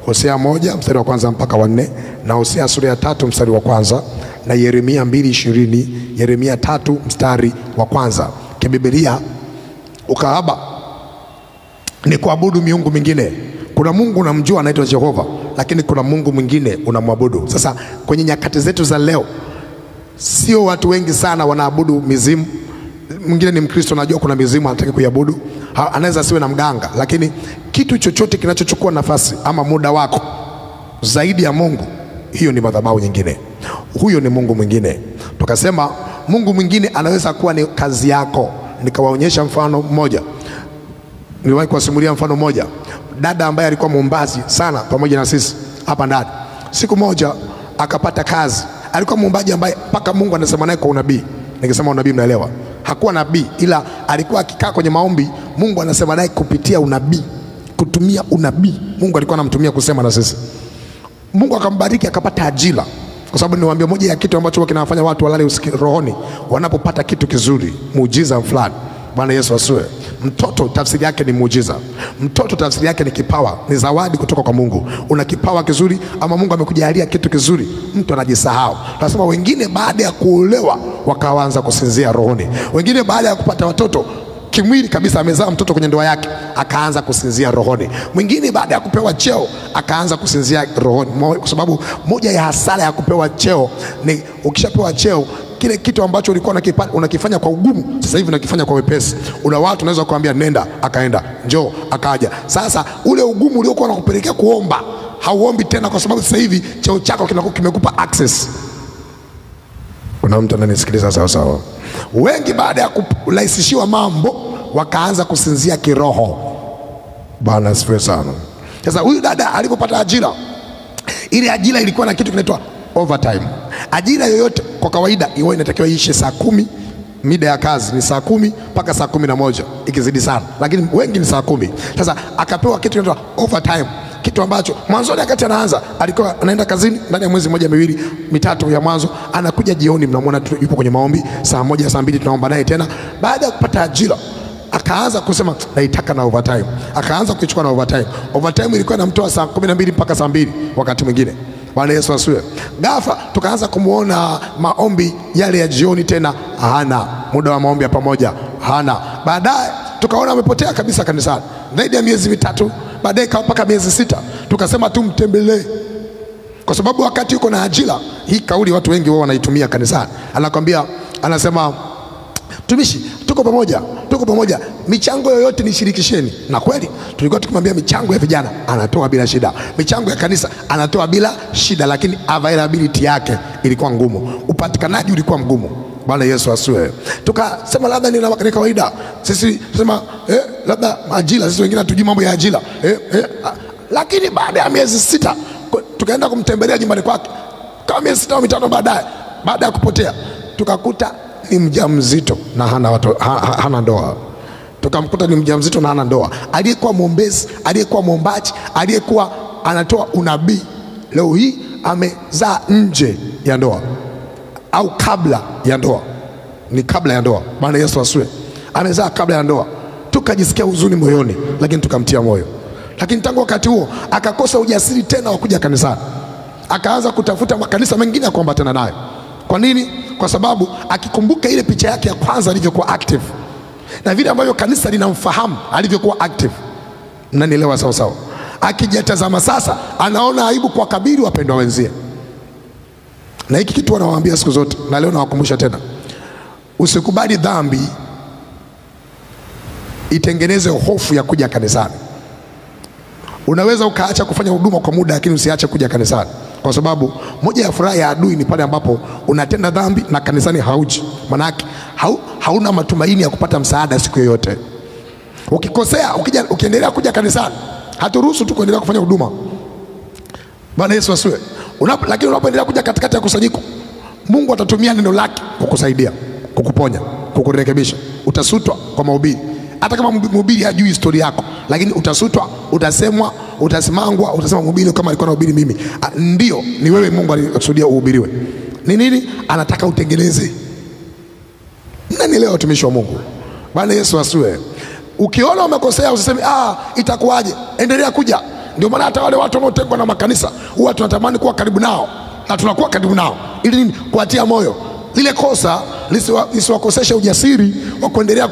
Hosea 1 mstari wa kwanza mpaka wa 4, na Hosea sura ya 3 mstari wa kwanza, na Yeremia 2:20, Yeremia 3 mstari wa kwanza. Kibiblia ukahaba ni kuabudu miungu mingine. Kuna Mungu unamjua anaitwa Jehova, lakini kuna Mungu mwingine unamwabudu. Sasa kwenye nyakati zetu za leo, sio watu wengi sana wanaabudu mizimu. Mwingine ni Mkristo, anajua kuna mizimu hataki kuiabudu. Anaweza asiwe na mganga, lakini kitu chochote kinachochukua nafasi ama muda wako zaidi ya Mungu, hiyo ni madhabahu nyingine. Huyo ni Mungu mwingine. Tukasema Mungu mwingine anaweza kuwa ni kazi yako. Nikawaonyesha mfano mmoja. Niliwahi kuwasimulia mfano mmoja. Dada ambaye alikuwa muombaji sana pamoja na sisi hapa ndani. Siku moja akapata kazi. Alikuwa muombaji ambaye mpaka Mungu anasema naye kwa unabii. Nikisema unabii mnaelewa. Hakuwa nabii, ila alikuwa akikaa kwenye maombi, Mungu anasema naye kupitia unabii, kutumia unabii. Mungu alikuwa anamtumia kusema na sisi. Mungu akambariki akapata ajira. Kwa sababu niwaambia, moja ya kitu ambacho kinawafanya watu walale rohoni wanapopata kitu kizuri, muujiza fulani. Bwana Yesu asifiwe. Mtoto tafsiri yake ni muujiza. Mtoto tafsiri yake ni kipawa, ni zawadi kutoka kwa Mungu. Una kipawa kizuri ama Mungu amekujalia kitu kizuri, mtu anajisahau. Tunasema wengine baada ya kuolewa wakaanza kusinzia rohoni. Wengine baada ya kupata watoto kimwili kabisa, amezaa mtoto kwenye ndoa yake, akaanza kusinzia rohoni. Mwingine baada ya kupewa cheo akaanza kusinzia rohoni. Kwa sababu moja ya hasara ya kupewa cheo ni ukishapewa cheo, kile kitu ambacho ulikuwa unakifanya kwa ugumu, sasa hivi unakifanya kwa wepesi. Una watu unaweza kuambia nenda, akaenda, njoo, akaja. Sasa ule ugumu uliokuwa unakupelekea kuomba, hauombi tena, kwa sababu sasa hivi cheo chako kimekupa access. Kuna mtu ananisikiliza sawa sawa? Wengi baada ya kurahisishiwa mambo wakaanza kusinzia kiroho. Bwana asifiwe sana. Sasa huyu dada alipopata ajira, ile ajira ilikuwa na kitu kinaitwa overtime. Ajira yoyote kwa kawaida iwe inatakiwa iishe saa 10, mida ya kazi ni saa 10 mpaka saa 11 ikizidi sana, lakini wengi ni saa 10. Sasa akapewa kitu kinaitwa overtime, kitu ambacho mwanzoni wakati anaanza alikuwa anaenda kazini ndani ya mwezi mmoja, miwili, mitatu ya mwanzo, anakuja jioni mnamwona yupo kwenye maombi saa 1, saa 2 tunaomba naye tena. Baada ya kupata ajira akaanza kusema naitaka na overtime. Akaanza kuichukua na overtime. Overtime ilikuwa inamtoa saa 12 mpaka saa 2 wakati mwingine. Bwana Yesu asifiwe. Ghafla tukaanza kumuona maombi yale ya jioni tena hana, muda wa maombi ya pamoja hana. Baadaye tukaona amepotea kabisa kanisani zaidi ya miezi mitatu, baadaye mpaka miezi 6. Tukasema tumtembelee, kwa sababu wakati yuko na ajira. Hii kauli watu wengi wao wanaitumia kanisani. Anakwambia, anasema, mtumishi, tuko pamoja, tuko pamoja, michango yoyote nishirikisheni. Na kweli tulikuwa tukimwambia michango ya vijana anatoa bila shida, michango ya kanisa anatoa bila shida, lakini availability yake ilikuwa ngumu, upatikanaji ulikuwa mgumu. Bwana Yesu asifiwe. Tukasema labda ni kawaida sisi tusema labda ajira, sisi wengine hatujui mambo ya ajira. Lakini baada ya miezi 6 tukaenda kumtembelea nyumbani kwake, kama miezi 6 au 5 baadaye, baada ya kupotea, tukakuta ni mjamzito na hana watu, hana ndoa. Tukamkuta ni mjamzito na hana ndoa. Aliyekuwa mwombezi, aliyekuwa mwombaji, aliyekuwa anatoa unabii, leo hii amezaa nje ya ndoa au kabla ya ndoa. Ni kabla ya ndoa. Bwana Yesu asifiwe. Amezaa kabla ya ndoa. Tukajisikia huzuni moyoni, lakini tukamtia moyo. Lakini tangu wakati huo akakosa ujasiri tena wa kuja kanisani. Akaanza kutafuta makanisa mengine ya kuambatana nayo. Kwa nini? Kwa sababu akikumbuka ile picha yake ya kwanza alivyokuwa active na vile ambavyo kanisa linamfahamu alivyokuwa active. Mnanielewa sawa sawa? Akijitazama sasa anaona aibu kwa kabili wapendwa wenzie. Na hiki kitu wanawaambia siku zote, na leo nawakumbusha tena. Usikubali dhambi itengeneze hofu ya kuja kanisani. Unaweza ukaacha kufanya huduma kwa muda, lakini usiache kuja kanisani. Kwa sababu moja ya furaha ya adui ni pale ambapo unatenda dhambi na kanisani hauji. Manake hauna matumaini ya kupata msaada siku yoyote. Ukikosea, ukiendelea kuja kanisani, haturuhusu tu kuendelea kufanya huduma. Bwana Yesu asifiwe. Lakini unapoendelea kuja katikati ya kusanyiko, Mungu atatumia neno lake kukusaidia, kukuponya, kukurekebisha. Utasutwa kwa mahubiri. Hata kama mhubiri hajui historia yako, lakini utasutwa, utasemwa, utasimangwa, utasema mhubiri kama alikuwa anahubiri mimi. Ndio, ni wewe Mungu alikusudia uhubiriwe. Ni nini? Anataka utengeneze. Mnanielewa watumishi wa Mungu? Bwana Yesu asifiwe. Ukiona umekosea usiseme itakuwaje. Endelea kuja. Ndio maana hata wale watu wanaotengwa na makanisa huwa tunatamani kuwa karibu nao, na tunakuwa karibu nao ili nini? Kuatia moyo. Lile kosa lisiwakoseshe ujasiri wa kuendelea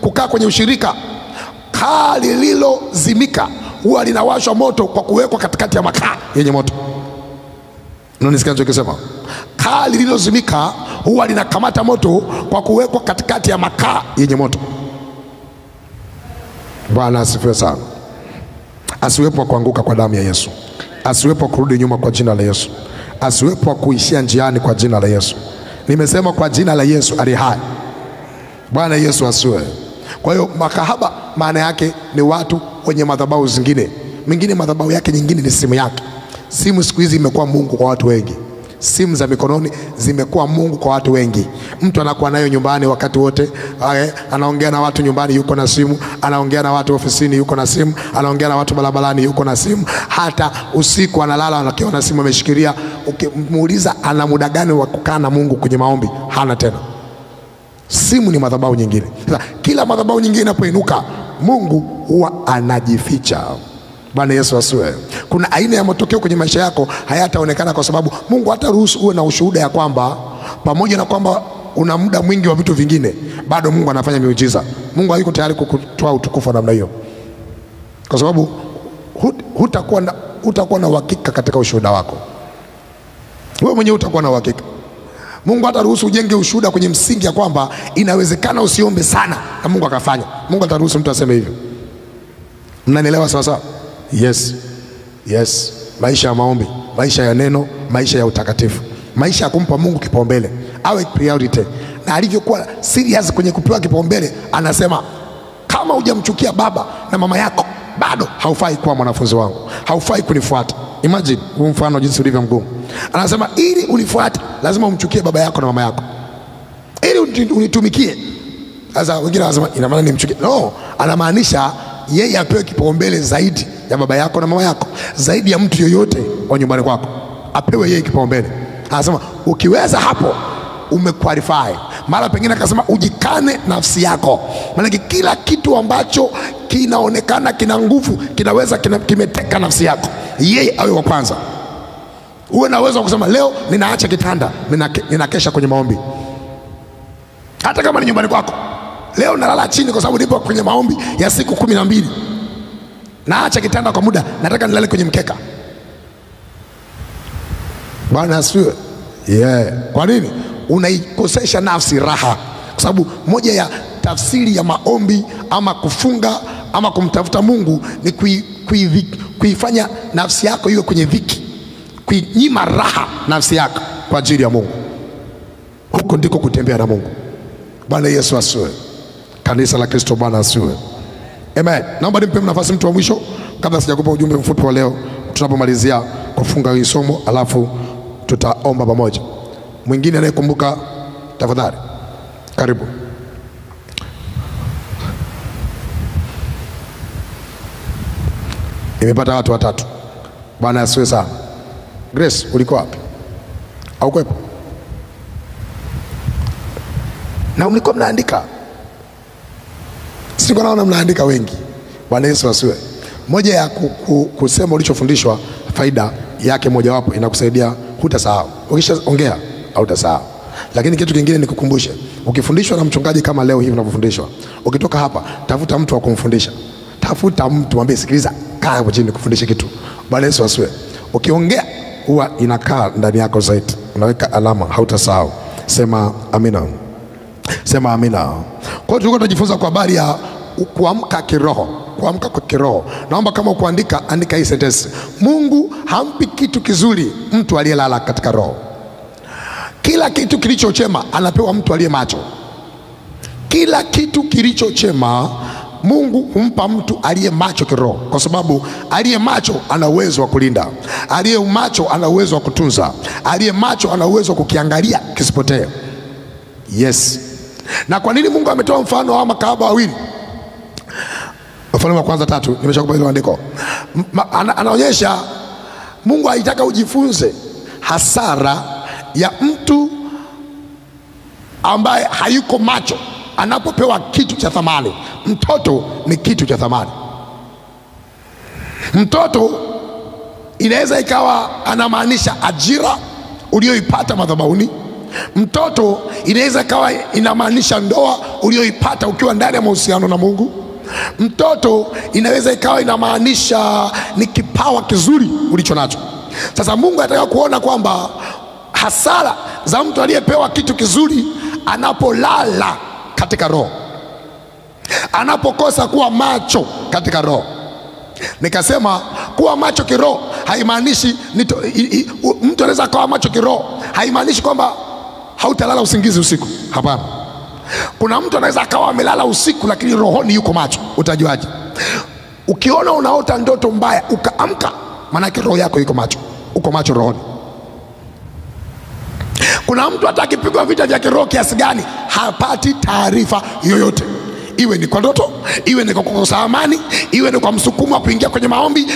kukaa kwenye ushirika. Kaa lililozimika huwa linawashwa moto kwa kuwekwa katikati ya makaa yenye moto. Unanisikia ninachokisema? Kaa lililozimika huwa linakamata moto kwa kuwekwa katikati ya makaa yenye moto. Bwana asifiwe sana. Asiwepo kuanguka kwa damu ya Yesu. Asiwepo kurudi nyuma kwa jina la Yesu. Asiwepo kuishia njiani kwa jina la Yesu. Nimesema kwa jina la Yesu ali hai. Bwana Yesu asiwe. Kwa hiyo makahaba maana yake ni watu wenye madhabahu zingine. Mingine madhabahu yake nyingine ni simu yake. Simu siku hizi imekuwa mungu kwa watu wengi. Simu za mikononi zimekuwa mungu kwa watu wengi. Mtu anakuwa nayo nyumbani wakati wote, anaongea na watu nyumbani yuko na simu, anaongea na watu ofisini yuko na simu, anaongea na watu barabarani yuko na simu, hata usiku analala anakiwa na simu ameshikilia. Ukimuuliza ana muda gani wa kukaa na Mungu kwenye maombi, hana tena. Simu ni madhabahu nyingine. Sasa kila madhabahu nyingine inapoinuka, Mungu huwa anajificha. Bwana Yesu asiwe. Kuna aina ya matokeo kwenye maisha yako hayataonekana kwa sababu Mungu hataruhusu uwe na ushuhuda ya kwamba pamoja na kwamba una muda mwingi wa vitu vingine, bado Mungu anafanya miujiza. Mungu hayuko tayari kukutoa utukufu namna hiyo, kwa sababu hutakuwa na uhakika katika ushuhuda wako. Wewe mwenyewe utakuwa na uhakika. Mungu hataruhusu ujenge ushuhuda kwenye msingi ya kwamba inawezekana usiombe sana na Mungu akafanya. Mungu hataruhusu mtu aseme hivyo. Mnanielewa sawa sawa? Yes. Yes. Maisha ya maombi, maisha ya neno, maisha ya utakatifu, maisha ya kumpa Mungu kipaumbele, awe priority. Na alivyokuwa serious kwenye kupewa kipaumbele, anasema kama hujamchukia baba na mama yako, bado haufai kuwa mwanafunzi wangu, haufai kunifuata. Imagine huu mfano jinsi ulivyo mgumu. Anasema ili unifuate lazima umchukie baba yako na mama yako, ili unitumikie. Sasa wengine wanasema ina maana nimchukie? No, anamaanisha yeye apewe kipaumbele zaidi ya baba yako na mama yako, zaidi ya mtu yoyote wa nyumbani kwako, apewe yeye kipaumbele. Anasema ukiweza hapo umequalify. Mara pengine akasema ujikane nafsi yako. Maana kila kitu ambacho kinaonekana kina nguvu, kinaweza kimeteka nafsi yako, yeye awe wa kwanza. Uwe na uwezo wa kusema leo ninaacha kitanda, ninakesha kwenye maombi. Hata kama ni nyumbani kwako. Leo nalala chini kwa sababu nipo kwenye maombi ya siku 12. Naacha kitanda kwa muda, nataka nilale kwenye mkeka. Bwana asifiwe. Yeah. Kwa nini? Unaikosesha nafsi raha. Kwa sababu moja ya tafsiri ya maombi ama kufunga ama kumtafuta Mungu ni kuifanya nafsi yako iwe kwenye dhiki, kuinyima raha nafsi yako kwa ajili ya Mungu. Huko ndiko kutembea na Mungu. Bwana Yesu asifiwe. Kanisa la Kristo, Bwana asifiwe. Amen. Naomba nimpe nafasi mtu wa mwisho kabla sijakupa ujumbe mfupi wa leo tunapomalizia kufunga hii somo, alafu tutaomba pamoja. Mwingine anayekumbuka tafadhali. Karibu. Nimepata watu watatu. Bwana asifiwe sana. Grace, ulikuwa wapi? Haukuwepo? Na mlikuwa mnaandika. Sikuwa naona mnaandika wengi. Bwana Yesu asifiwe. Moja ya kusema ulichofundishwa, faida yake mojawapo inakusaidia hutasahau. Ukishaongea hautasahau. Lakini kitu kingine nikukumbushe, ukifundishwa na mchungaji kama leo hivi unavyofundishwa, ukitoka hapa tafuta mtu wa kumfundisha. Tafuta mtu mwambie sikiliza, kaa hapo chini nikufundishe kitu. Bwana Yesu asifiwe. Ukiongea huwa inakaa ndani yako zaidi. Unaweka alama, hautasahau. Sema amina. Sema amina. Kwa hiyo tulikuwa tunajifunza kwa habari ya kuamka kiroho. Kuamka kwa kiroho. Naomba kama ukuandika, andika hii sentence. Mungu hampi kitu kizuri mtu aliyelala katika roho. Kila kitu kilicho chema anapewa mtu aliye macho. Kila kitu kilicho chema Mungu humpa mtu aliye macho kiroho, kwa sababu aliye macho ana uwezo wa kulinda, aliye macho ana uwezo wa kutunza, aliye macho ana uwezo wa kukiangalia kisipotee. Yes. Na kwa nini Mungu ametoa mfano wa makahaba wawili? Mfano wa kwanza 3, nimeshakupa hilo andiko. Anaonyesha Mungu alitaka ujifunze hasara ya mtu ambaye hayuko macho anapopewa kitu cha thamani. Mtoto ni kitu cha thamani. Mtoto inaweza ikawa anamaanisha ajira uliyoipata madhabahuni. Mtoto inaweza ikawa inamaanisha ndoa uliyoipata ukiwa ndani ya mahusiano na Mungu. Mtoto inaweza ikawa inamaanisha ni kipawa kizuri ulicho nacho. Sasa Mungu anataka kuona kwamba hasara za mtu aliyepewa kitu kizuri anapolala katika roho, anapokosa kuwa macho katika roho. Nikasema kuwa macho kiroho haimaanishi mtu anaweza kuwa macho kiroho haimaanishi kwamba hautalala usingizi usiku. Hapana. Kuna mtu anaweza akawa amelala usiku lakini rohoni yuko macho. Utajuaje? Ukiona unaota ndoto mbaya ukaamka, maana yake roho yako iko macho, uko macho rohoni. Kuna mtu hata akipigwa vita vya kiroho kiasi gani hapati taarifa yoyote, iwe ni kwa ndoto, iwe ni kwa kukosa amani, iwe ni kwa msukumo wa kuingia kwenye maombi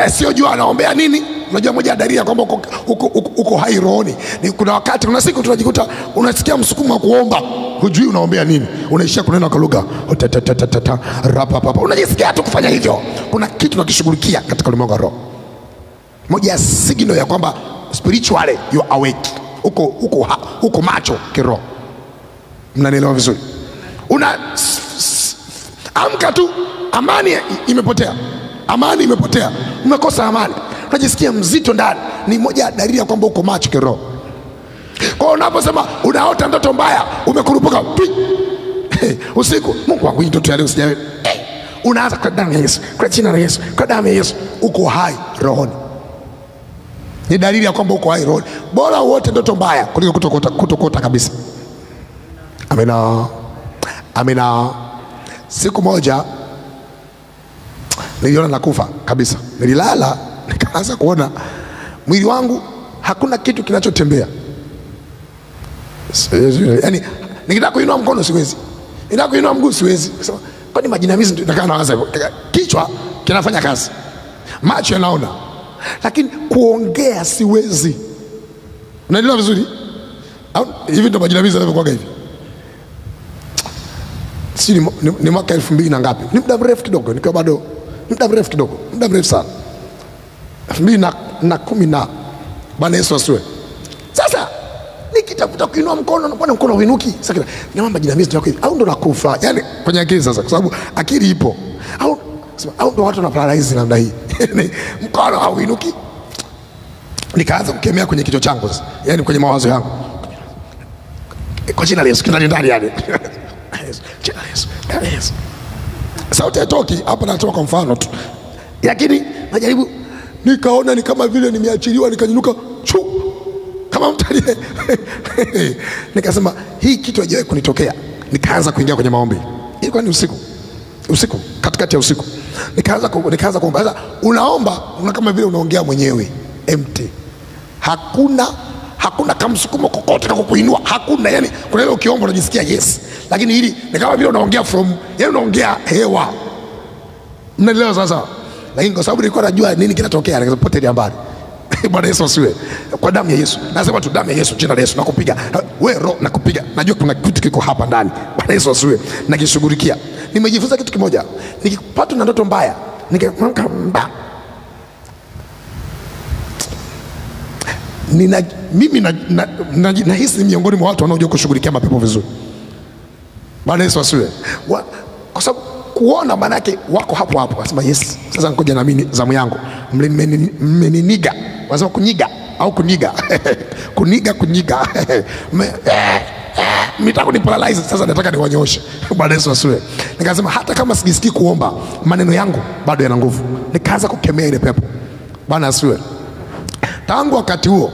asiyojua anaombea nini. Unajua moja ya dalili kwamba uko hai rohoni ni kuna wakati, kuna siku tunajikuta unasikia msukumo wa kuomba, hujui unaombea nini, unaishia kunena kwa lugha rapapapa, unajisikia tu kufanya hivyo. Kuna kitu unakishughulikia katika ulimwengu wa roho. Moja ya signal ya kwamba spiritually you are awake, uko macho kiroho. Mnanielewa vizuri? Una amka tu, amani imepotea, amani imepotea, umekosa amani, unajisikia mzito ndani. Ni moja ya dalili ya kwamba uko macho kiroho. Kwa unaposema unaota ndoto mbaya, umekurupuka usiku, Mungu wangu, hii ndoto ya leo sijawe. Unaanza kwa damu ya Yesu, kwa jina la Yesu, kwa damu ya Yesu. Uko hai rohoni. Ni dalili ya kwamba uko hai rohoni. Bora uote ndoto mbaya kuliko kutokota kabisa. Amina. Amina. Siku moja niliona nakufa kabisa. Nililala nikaanza kuona mwili wangu hakuna kitu kinachotembea. Yaani nikitaka kuinua mkono siwezi, nikitaka kuinua mguu siwezi. Sasa kwani majinamizi ndio nikawa nawaza hivyo. Kichwa kinafanya kazi, macho yanaona, lakini kuongea siwezi. Unaelewa vizuri? Au hivi ndio majinamizi yanavyokuwa hivi? Si ni mwaka 2000 na ngapi? Ni muda mrefu kidogo, nikiwa bado, muda mrefu kidogo, muda mrefu sana. 2010 na. Bwana Yesu asiwe. Sasa nikitafuta kuinua mkono, mbona mkono huinuki? Sasa ni mambo jinamizi ndio hivi, au ndo nakufa? Yaani kwenye akili sasa, kwa sababu akili ipo. Au au ndo watu wanaparalyze namna hii. Mkono hauinuki. Nikaanza kukemea kwenye kichwa changu sasa, yaani kwenye mawazo yangu. Kwa jina la Yesu, ndani ndani yani. Jina la Yesu, jina la Yesu. Sauti haitoki hapa, natoa kwa mfano tu. Lakini najaribu, nikaona ni kama vile nimeachiliwa, nikanyunuka chu kama mtu aliye. Nikasema hii kitu haijawahi kunitokea. Nikaanza kuingia kwenye maombi. Ilikuwa ni usiku. Usiku, katikati ya usiku. Nikaanza kuomba. Sasa unaomba, una kama vile unaongea mwenyewe, empty. Hakuna kamsukumo kokote kukuinua, hakuna. Yani kuna ile ukiomba unajisikia yes, lakini hili ni kama vile unaongea from, yani unaongea hewa. Mnaelewa sasa? Lakini kwa sababu nilikuwa najua nini kinatokea, nikasema potelea mbali. Bwana Yesu asiwe. Kwa damu ya Yesu. Nasema tu damu ya Yesu, jina la Yesu nakupiga. Wewe roho nakupiga. Najua kuna kitu kiko hapa ndani. Bwana Yesu asiwe. Nakishughulikia. Nimejifunza kitu kimoja. Nikipatwa na ndoto mbaya, nikiamka mba. Mimi nahisi miongoni mwa watu wanaojua kushughulikia mapepo vizuri. Bwana Yesu asiwe. Kwa sababu kuona maana yake wako hapo hapo. Anasema yes, sasa ngoja na mimi zamu yangu. Mmeniniga. Wanasema kunyiga au kuniga. Kuniga kunyiga. Mimi kuniparalyze sasa, nataka niwanyooshe. Bwana Yesu asiwe. Nikasema hata kama sijisikii kuomba, maneno yangu bado yana nguvu. Nikaanza kukemea ile pepo. Bwana asiwe. Tangu wakati huo,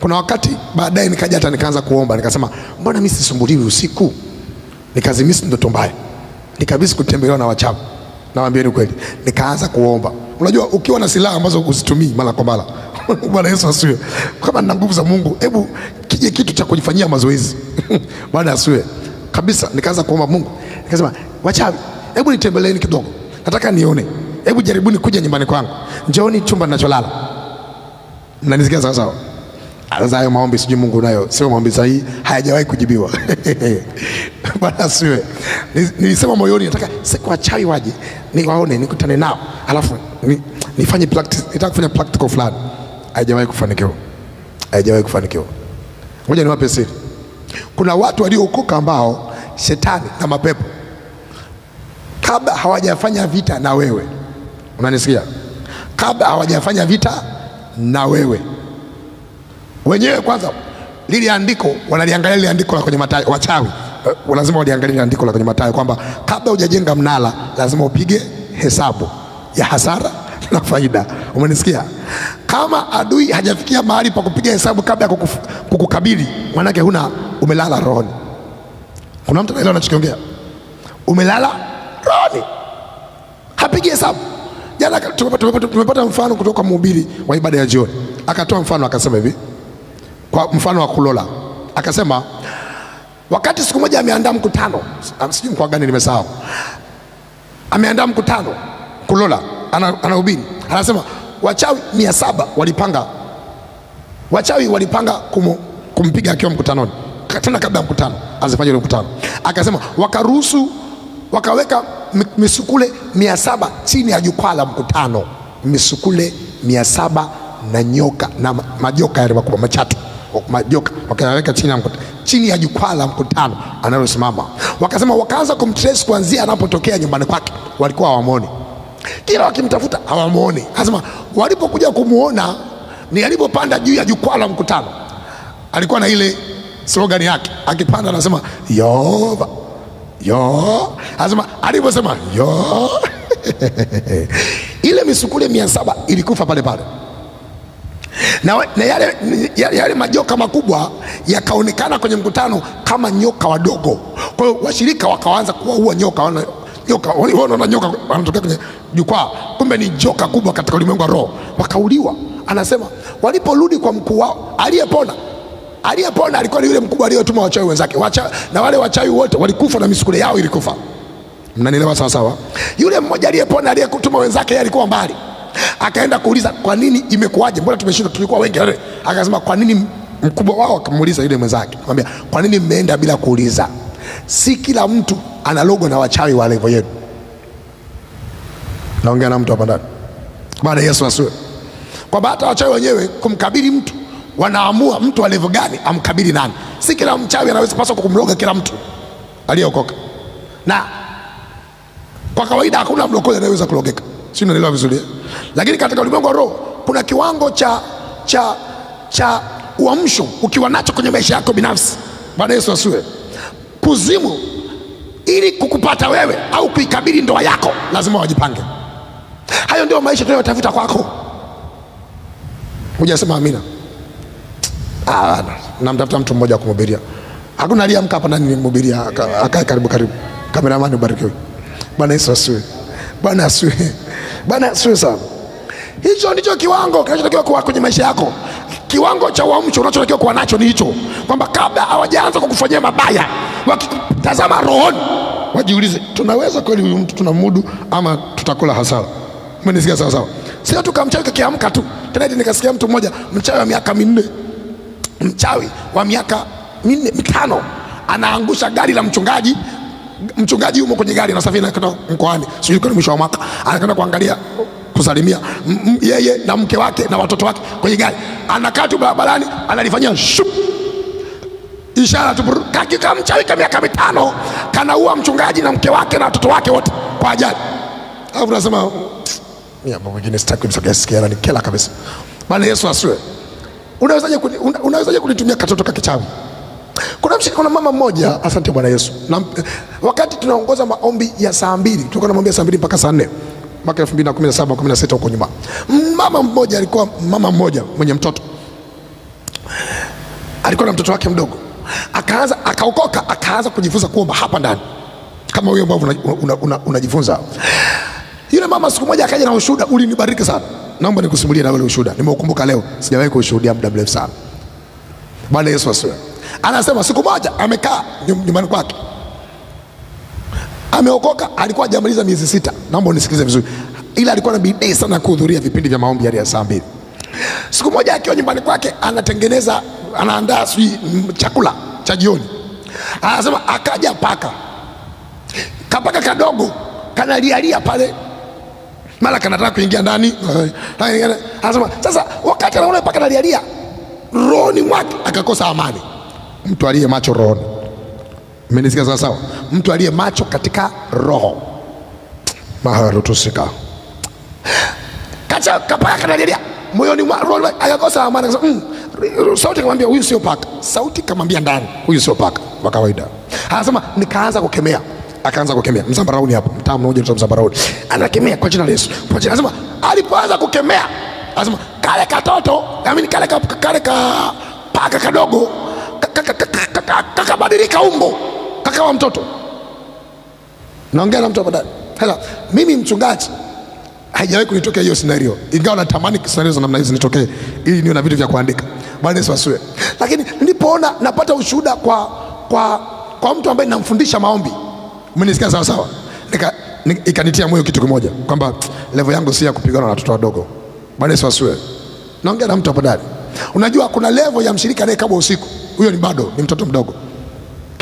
kuna wakati baadaye nikaja hata nikaanza kuomba, nikasema mbona mimi sisumbuliwi usiku? Nikazimisi ndoto mbaya. Nikabisi kutembelewa na wachawi. Nawaambieni kweli. Nikaanza kuomba. Unajua ukiwa na silaha ambazo usitumii mara kwa mara. Bwana Yesu asiwe. Kama nina nguvu za Mungu, hebu kije kitu cha kujifanyia mazoezi. Bwana asiwe. Kabisa nikaanza kuomba Mungu. Nikasema wachawi, hebu nitembeleeni kidogo. Nataka nione. Hebu jaribuni kuja nyumbani kwangu. Njooni chumba ninacholala. Mnanisikia sawa sawa? Sasa hayo maombi sijui Mungu nayo, sio maombi sahihi, hayajawahi kujibiwa. Bwana asiwe. Nilisema moyoni nataka siku wachawi waje, niwaone, nikutane nao. Alafu nifanye practice, nitaka kufanya practical fulani. Haijawahi kufanikiwa. Haijawahi kufanikiwa. Ngoja niwape siri. Kuna watu waliookoka ambao shetani na mapepo kabla hawajafanya vita na wewe. Unanisikia? Kabla hawajafanya vita na wewe, wenyewe kwanza lile andiko wanaliangalia, lile andiko la kwenye Mathayo, wachawi lazima waliangalia lile andiko la kwenye Mathayo kwamba kabla hujajenga mnara lazima upige hesabu ya hasara na faida. Umenisikia? Kama adui hajafikia mahali pa kupiga hesabu kabla ya kukukabili, manake huna, umelala rohoni. Kuna mtu anaelewa anachokiongea? Umelala rohoni, hapigi hesabu. Jana tumepata mfano kutoka mhubiri wa ibada ya jioni. Akatoa mfano akasema hivi, kwa mfano wa Kulola. Akasema wakati siku moja ameandaa mkutano, sijui mkoa gani nimesahau. Ameandaa mkutano Kulola, anahubiri. Anasema wachawi 700 walipanga. Wachawi walipanga kumpiga akiwa mkutanoni. Tena kabla ya mkutano, azifanye ule mkutano. Akasema wakaruhusu, wakaweka misukule 700 chini ya jukwaa la mkutano. Misukule 700 na nyoka na majoka yale makubwa machatu, majoka wakaweka chini ya mkutano, chini ya jukwaa la mkutano analosimama. Wakasema wakaanza kumtrace kuanzia anapotokea nyumbani kwake, walikuwa hawamuoni. Kila wakimtafuta hawamuoni. Akasema walipokuja kumuona ni alipopanda juu ya jukwaa la mkutano. Alikuwa na ile slogan yake, akipanda anasema Yehova yo. Anasema aliposema yo ile misukule 700 ilikufa pale pale. Na yale majoka makubwa yakaonekana kwenye mkutano kama nyoka wadogo. Kwa hiyo washirika wakaanza kuwaua nyoka, wana nyoka, wanaona nyoka wanatokea kwenye jukwaa, kumbe ni joka kubwa katika ulimwengu wa roho. Wakauliwa. Anasema waliporudi kwa mkuu wao, aliyepona alikuwa ni yule mkubwa aliyotuma wachawi wenzake. Na wale wachawi wote walikufa na misukule yao ilikufa. Mnanielewa sawa sawa? Yule mmoja aliyepona aliyetuma wenzake yeye alikuwa mbali. Akaenda kuuliza kwa nini imekuwaje? Mbona tumeshindwa, tulikuwa wengi. Akasema kwa nini mkubwa wao akamuuliza yule mwenzake. Akamwambia kwa nini mmeenda bila kuuliza? Si kila mtu ana logo na wachawi wa level yenu. Naongea na mtu hapa ndani. Bwana Yesu asifiwe. Kwa hata wachawi wenyewe kumkabili mtu wanaamua mtu wa level gani amkabili nani. Si kila mchawi anaweza paswa kumloga kila mtu aliyeokoka. Na kwa kawaida hakuna mlokole anayeweza kulogeka. Si unaelewa vizuri? Lakini katika ulimwengu wa roho kuna kiwango cha uamsho ukiwa nacho kwenye maisha yako binafsi. Bwana Yesu asifiwe. Kuzimu ili kukupata wewe au kuikabili ndoa yako lazima wajipange. Hayo ndio maisha tunayotafuta kwako. Hujasema amina? Namtafuta mtu mmoja kumhubiria. Hakuna aliyeamka hapa nani nimhubiria akae karibu karibu. Cameraman ubarikiwe. Bwana Yesu asifiwe. Bwana asifiwe. Bwana asifiwe sana. Hicho ndicho kiwango kinachotakiwa kuwa kwenye maisha yako. Kiwango cha uamsho unachotakiwa kuwa nacho ni hicho, kwamba kabla hawajaanza kukufanyia mabaya, wakikutazama rohoni wajiulize, tunaweza kweli huyu mtu tunamudu ama tutakula hasara? Umenisikia sawa sawa? Sio tu kamchawi kakiamka tu. Tena nikasikia mtu mmoja mchawi wa miaka 4, mchawi wa miaka 4 5 anaangusha gari la mchungaji. Mchungaji yumo kwenye gari anasafiri na kwenda mkoani, sijui kwa mwisho wa mwaka, anakwenda kuangalia kusalimia yeye na mke wake na watoto wake kwenye gari. Anakaa tu barabarani analifanyia shup ishara tu, kakikamchawi ka miaka 5 kanaua mchungaji na mke wake na watoto wake wote kwa ajali. Alafu nasema mimi hapo mwingine sitaki kumsikia, ni kela kabisa. Bwana Yesu asifiwe. Unawezaje kunitumia katoto kakichawi? Kuna mama mmoja, asante Bwana Yesu. Na, wakati tunaongoza maombi ya saa 2, tulikuwa tunaomba saa 2 mpaka saa 4 mwaka 2017 16 huko nyuma. Mama mmoja alikuwa mama mmoja mwenye mtoto. Alikuwa na mtoto wake mdogo. Akaanza akaokoka, akaanza kujifunza kuomba hapa ndani. Kama huyo ambao unajifunza. Yule mama siku moja akaja na ushuhuda ulinibariki sana. Naomba nikusimulie na wewe ushuhuda. Nimeukumbuka leo, sijawahi kushuhudia muda mrefu sana. Bwana Yesu asifiwe. Anasema siku moja amekaa nyumbani kwake. Ameokoka, alikuwa hajamaliza miezi 6. Naomba unisikilize vizuri. Ila alikuwa na bidii sana kuhudhuria vipindi vya maombi ya saa 2. Siku moja akiwa nyumbani kwake anatengeneza, anaandaa chakula cha jioni. Anasema akaja paka. Kapaka kadogo kanalialia pale Mara kanataka kuingia ndani. Anasema sasa wakati anaona paka analialia, rohoni mwake akakosa amani. Mtu aliye macho rohoni. Mmenisikia sawa sawa? Mtu aliye macho katika roho. Maharutusika. Kacha kapaka kanalialia, moyoni mwa rohoni akakosa amani, akasema sauti kamwambia huyu sio paka. Sauti kamwambia ndani, huyu sio paka wa kawaida. Anasema nikaanza kukemea. Akaanza kukemea Mzambarauni hapo, mtaa mmoja unaitwa Mzambarauni. Anakemea kwa jina la Yesu. Kwa jina, anasema alipoanza kukemea, anasema kale katoto, I mean kale ka paka kadogo kakabadilika umbo, kakawa mtoto. Naongea na mtu hapa ndani. Sasa mimi mchungaji haijawahi kunitokea hiyo scenario, ingawa natamani scenario za namna hizi nitokee ili niwe na vitu vya kuandika. Bwana Yesu asifiwe. Lakini nilipoona napata ushuhuda kwa mtu ambaye ninamfundisha maombi. Mmenisikia sawa sawa? Ikanitia moyo kitu kimoja kwamba level yangu si ya kupigana na watoto wadogo. Bwana Yesu asifiwe. Naongea na mtu hapa ndani. Unajua kuna level ya mshirika anayekabwa usiku. Huyo ni bado ni mtoto mdogo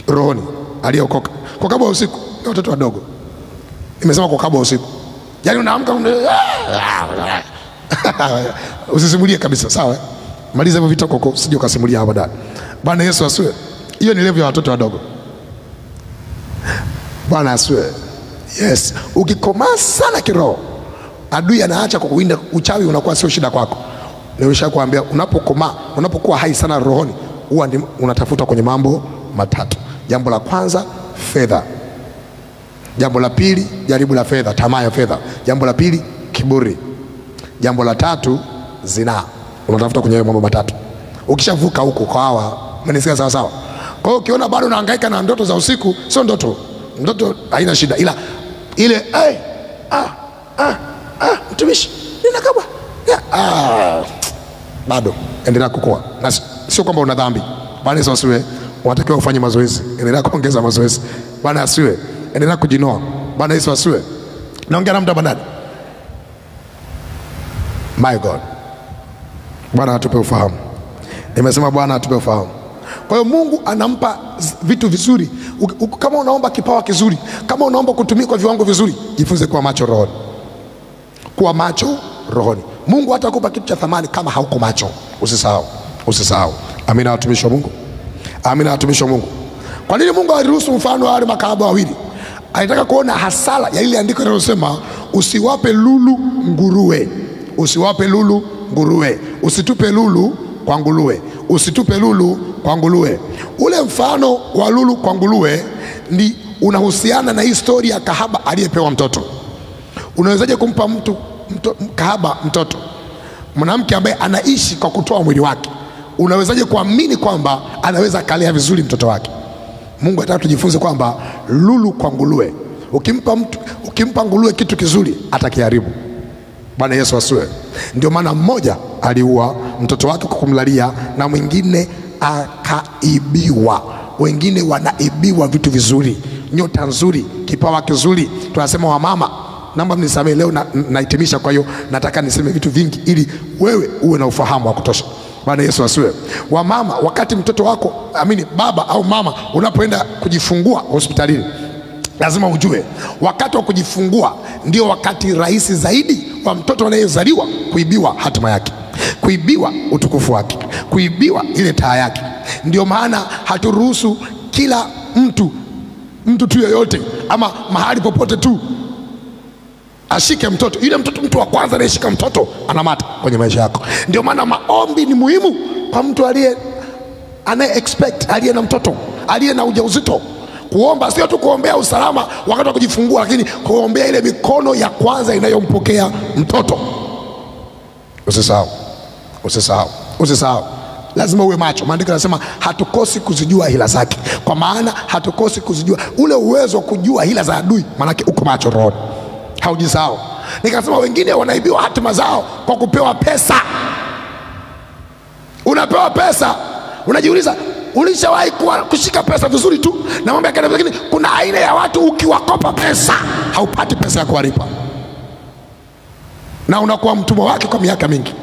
rohoni aliyeokoka. Kwa kabwa usiku ni watoto wadogo. Nimesema kwa kabwa usiku. Yaani unaamka usisimulie kabisa, sawa? Maliza hivyo vitoko huko, usije ukasimulia hapa ndani. Bwana Yesu asifiwe. Hiyo ni level ya watoto wadogo. Bwana asifiwe. Yes, ukikomaa sana kiroho, adui anaacha kukuwinda, uchawi unakuwa sio shida kwako. Nimeshakwambia unapokomaa, unapokuwa hai sana rohoni, huwa unatafuta kwenye mambo matatu. Jambo la kwanza, fedha. Jambo la pili, jaribu la fedha, tamaa ya fedha. Jambo la pili, kiburi. Jambo la tatu, zinaa. Unatafuta kwenye mambo matatu. Ukishavuka huko kwa hawa, mmenisikia sawa sawa? Kwa hiyo ukiona bado unahangaika na ndoto za usiku, sio ndoto. Ndoto haina shida, ila ile mtumishi ninakabwa. Bado endelea kukua. Na sio kwamba una dhambi. Bwana Yesu asifiwe. Unatakiwa ufanye mazoezi. Endelea kuongeza mazoezi. Bwana asifiwe. Endelea kujinoa. Bwana Yesu asifiwe. Naongea na mtu hapa ndani. My God. Bwana atupe ufahamu. Nimesema Bwana atupe ufahamu. Kwa hiyo Mungu anampa vitu vizuri. Kama unaomba kipawa kizuri, kama unaomba kutumika kwa viwango vizuri, jifunze kuwa macho rohoni. Kuwa macho rohoni. Mungu hatakupa kitu cha thamani kama hauko macho. Usisahau. Usisahau. Amina watumishi wa Mungu. Amina watumishi wa Mungu. Kwa nini Mungu aliruhusu mfano wa wale makahaba wawili? Alitaka kuona hasara ya ile andiko linalosema usiwape lulu nguruwe. Usiwape lulu nguruwe. Usitupe lulu kwa nguruwe. Usitupe lulu kwa nguruwe. Ule mfano wa lulu kwa nguruwe ni unahusiana na historia ya kahaba aliyepewa mtoto. Unawezaje kumpa mtu kahaba mtoto? Mwanamke ambaye anaishi kwa kutoa mwili wake. Unawezaje kuamini kwamba anaweza kalea vizuri mtoto wake? Mungu anataka tujifunze kwamba lulu kwa nguruwe. Ukimpa nguruwe kitu kizuri atakiharibu. Bwana Yesu asifiwe. Ndio maana mmoja aliua mtoto wake kwa kumlalia na mwingine akaibiwa. Wengine wanaibiwa vitu vizuri, nyota nzuri, kipawa kizuri. Tunasema wamama, naomba mnisamee leo nahitimisha, kwa hiyo nataka niseme vitu vingi ili wewe uwe na ufahamu wa kutosha. Bwana Yesu asifiwe. Wamama, wakati mtoto wako, amini baba au mama, unapoenda kujifungua hospitalini, lazima ujue wakati wa kujifungua ndio wakati rahisi zaidi wa mtoto anayezaliwa kuibiwa hatima yake, kuibiwa utukufu wake, kuibiwa ile taa yake. Ndio maana haturuhusu kila mtu tu yoyote ama mahali popote tu ashike mtoto. Yule mtoto, mtu wa kwanza anayeshika mtoto anamata kwenye maisha yako. Ndio maana maombi ni muhimu kwa mtu anaye expect, aliye na mtoto, aliye na ujauzito. Kuomba sio tu kuombea usalama wakati wa kujifungua, lakini kuombea ile mikono ya kwanza inayompokea mtoto. Usisahau. Usisahau. Usisahau. Lazima uwe macho. Maandiko yanasema hatukosi kuzijua hila zake. Kwa maana hatukosi kuzijua, ule uwezo wa kujua hila za adui, maana uko macho rohoni. Haujisahau. Nikasema wengine wanaibiwa hatima zao kwa kupewa pesa. Unapewa pesa, unajiuliza ulishawahi kushika pesa vizuri tu na mambo yakaenda, lakini kuna aina ya watu ukiwakopa pesa haupati pesa ya kuwalipa, na unakuwa mtumwa wake kwa miaka mingi.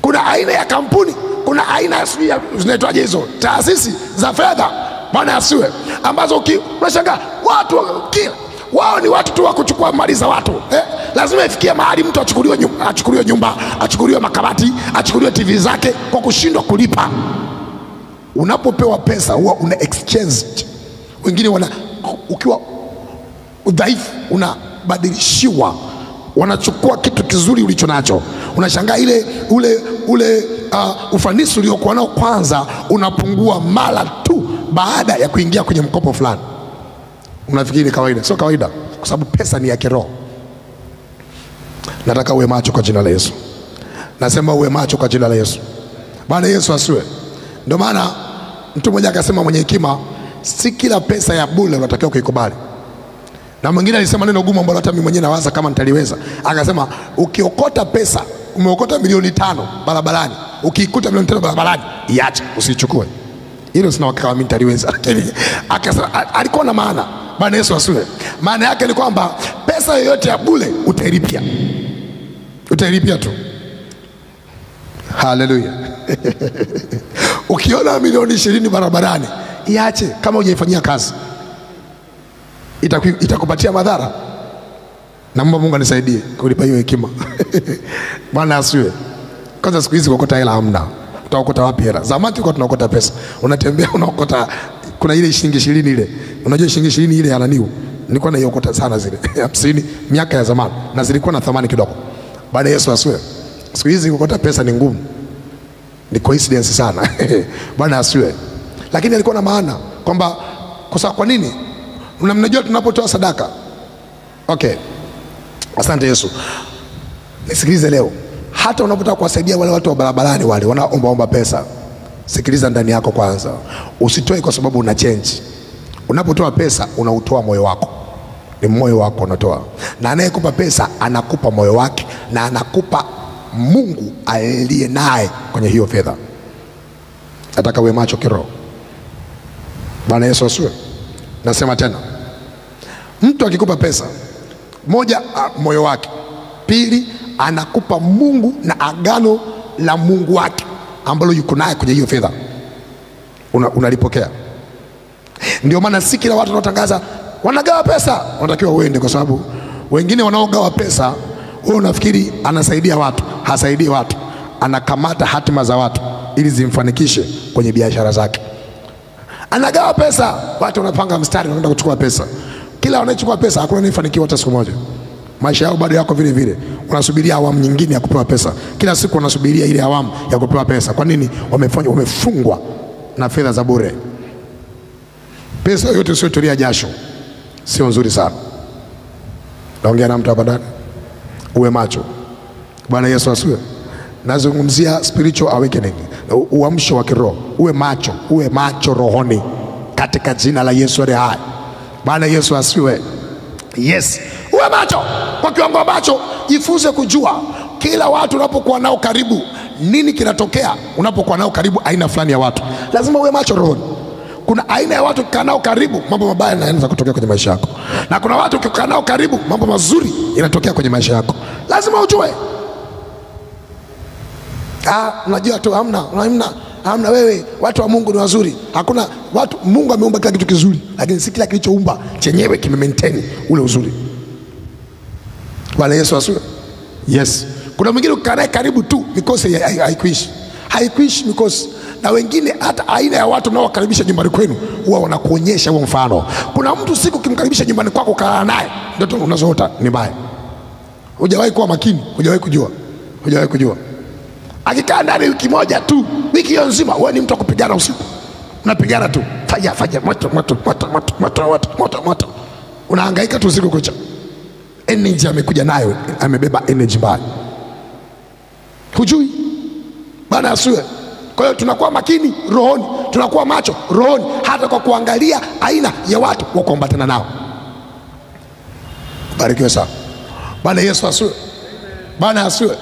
Kuna aina ya kampuni, kuna aina ya zinaitwaje hizo taasisi za fedha, Bwana asiwe, ambazo unashangaa watu kila wao ni watu tu wa kuchukua mali za watu. Lazima ifikie mahali mtu achukuliwe nyumba, achukuliwe nyumba, achukuliwe makabati, achukuliwe TV zake kwa kushindwa kulipa. Unapopewa pesa huwa una exchange. Wengine wana, ukiwa udhaifu unabadilishiwa, wanachukua kitu kizuri ulicho nacho. Unashangaa ile ule ufanisi uliokuwa nao kwanza unapungua mara tu baada ya kuingia kwenye mkopo fulani. Unafikiri kawaida? Sio kawaida, kwa sababu pesa ni ya kiroho. Nataka uwe macho kwa jina la Yesu. Nasema uwe macho kwa jina la Yesu. Bwana Yesu asiwe. Ndio maana mtu mmoja akasema, mwenye hekima, si kila pesa ya bure unatakiwa kuikubali. Na mwingine alisema neno gumu ambalo hata mimi mwenyewe nawaza kama nitaliweza. Akasema ukiokota pesa, umeokota 5,000,000 barabarani, ukiikuta 5,000,000 barabarani, iache, usiichukue. Hilo sina hakika mimi nitaliweza. Lakini akasema, alikuwa na maana. Bwana Yesu asiwe. Maana yake ni kwamba pesa yoyote ya bure utailipia. Utailipia tu. Haleluya. Ukiona 20,000,000 barabarani, iache kama hujaifanyia kazi. Itakupatia madhara. Naomba Mungu anisaidie kulipa hiyo hekima. Bwana asiwe. Kwanza siku hizi kuokota hela hamna. Utaokota wapi hela? Zamani tulikuwa tunaokota pesa. Unatembea unaokota, kuna ile shilingi 20 ile. Unajua shilingi 20 ile ya naniu. Nilikuwa naiokota sana zile. 50 miaka ya zamani, na zilikuwa na thamani kidogo. Bwana Yesu asiwe. Siku hizi kuokota pesa ni ngumu. Ni coincidence sana. Bwana asiwe. Lakini alikuwa na maana kwamba kwa nini? Mnajua tunapotoa sadaka. Okay. Asante Yesu. Nisikilize leo. Hata unapotaka kuwasaidia wale watu wa barabarani wale wanaomba omba pesa, sikiliza ndani yako kwanza. Usitoe kwa sababu una change. Unapotoa pesa unautoa moyo wako. Ni moyo wako unatoa. Na anayekupa pesa anakupa moyo wake na anakupa Mungu aliye naye kwenye hiyo fedha. Nataka uwe macho kiroho. Bwana Yesu asifiwe. Nasema tena, mtu akikupa pesa, moja, moyo wake; pili, anakupa Mungu na agano la Mungu wake ambalo yuko naye kwenye hiyo fedha. Unalipokea. Ndio maana si kila watu wanaotangaza wanagawa pesa wanatakiwa uende, kwa sababu wengine wanaogawa pesa, wewe unafikiri anasaidia watu, hasaidii watu. Anakamata hatima za watu ili zimfanikishe kwenye biashara zake. Anagawa pesa, watu wanapanga mstari wanaenda kuchukua pesa. Kila wanachukua pesa hakuna anayefanikiwa hata siku moja. Maisha yao bado yako vile vile. Wanasubiria awamu nyingine ya kupewa pesa. Kila siku wanasubiria ile awamu ya kupewa pesa. Kwa nini? Wamefungwa na fedha za bure. Pesa yote usiyotolia jasho sio nzuri sana. Naongea na mtu hapa ndani. Uwe macho. Bwana Yesu asifiwe. Nazungumzia spiritual awakening, uamsho wa kiroho. Uwe macho, uwe macho rohoni katika jina la Yesu aliye hai. Bwana Yesu asifiwe. Yes, uwe macho kwa kiwango ambacho jifunze kujua kila watu unapokuwa nao karibu nini kinatokea. Unapokuwa nao karibu aina fulani ya watu, lazima uwe macho rohoni. Kuna aina ya watu ukikaa nao karibu mambo mabaya yanaanza kutokea kwenye maisha yako, na kuna watu ukikaa nao karibu mambo mazuri yanatokea kwenye maisha yako. Lazima ujue. Unajua tu hamna, hamna wewe, watu wa Mungu ni wazuri. Hakuna watu, Mungu ameumba kila kitu kizuri, lakini si kila kilichoumba chenyewe kime maintain ule uzuri. Bwana Yesu asifiwe. Yes. Kuna mwingine ukikaa naye karibu tu mikosi haikuishi. Haikuishi mikosi. Na wengine hata aina ya watu mnaowakaribisha nyumbani kwenu huwa wanakuonyesha huo mfano. Kuna mtu siku ukimkaribisha nyumbani kwako ukalala naye, ndoto unazoota ni mbaya. Hujawahi kuwa makini, hujawahi kujua. Hujawahi kujua. Akikaa ndani wiki moja tu, wiki hiyo nzima wewe ni mtu wa kupigana usiku. Unapigana tu. Fanya fanya moto moto moto moto moto moto moto moto. Unahangaika tu usiku kucha. Energy amekuja nayo, amebeba energy mbaya. Hujui. Bwana asiwe. Kwa hiyo tunakuwa makini rohoni, tunakuwa macho rohoni, hata kwa kuangalia aina ya watu wa kuambatana nao. Barikiwe sana. Bwana Yesu asiwe. Bwana asiwe.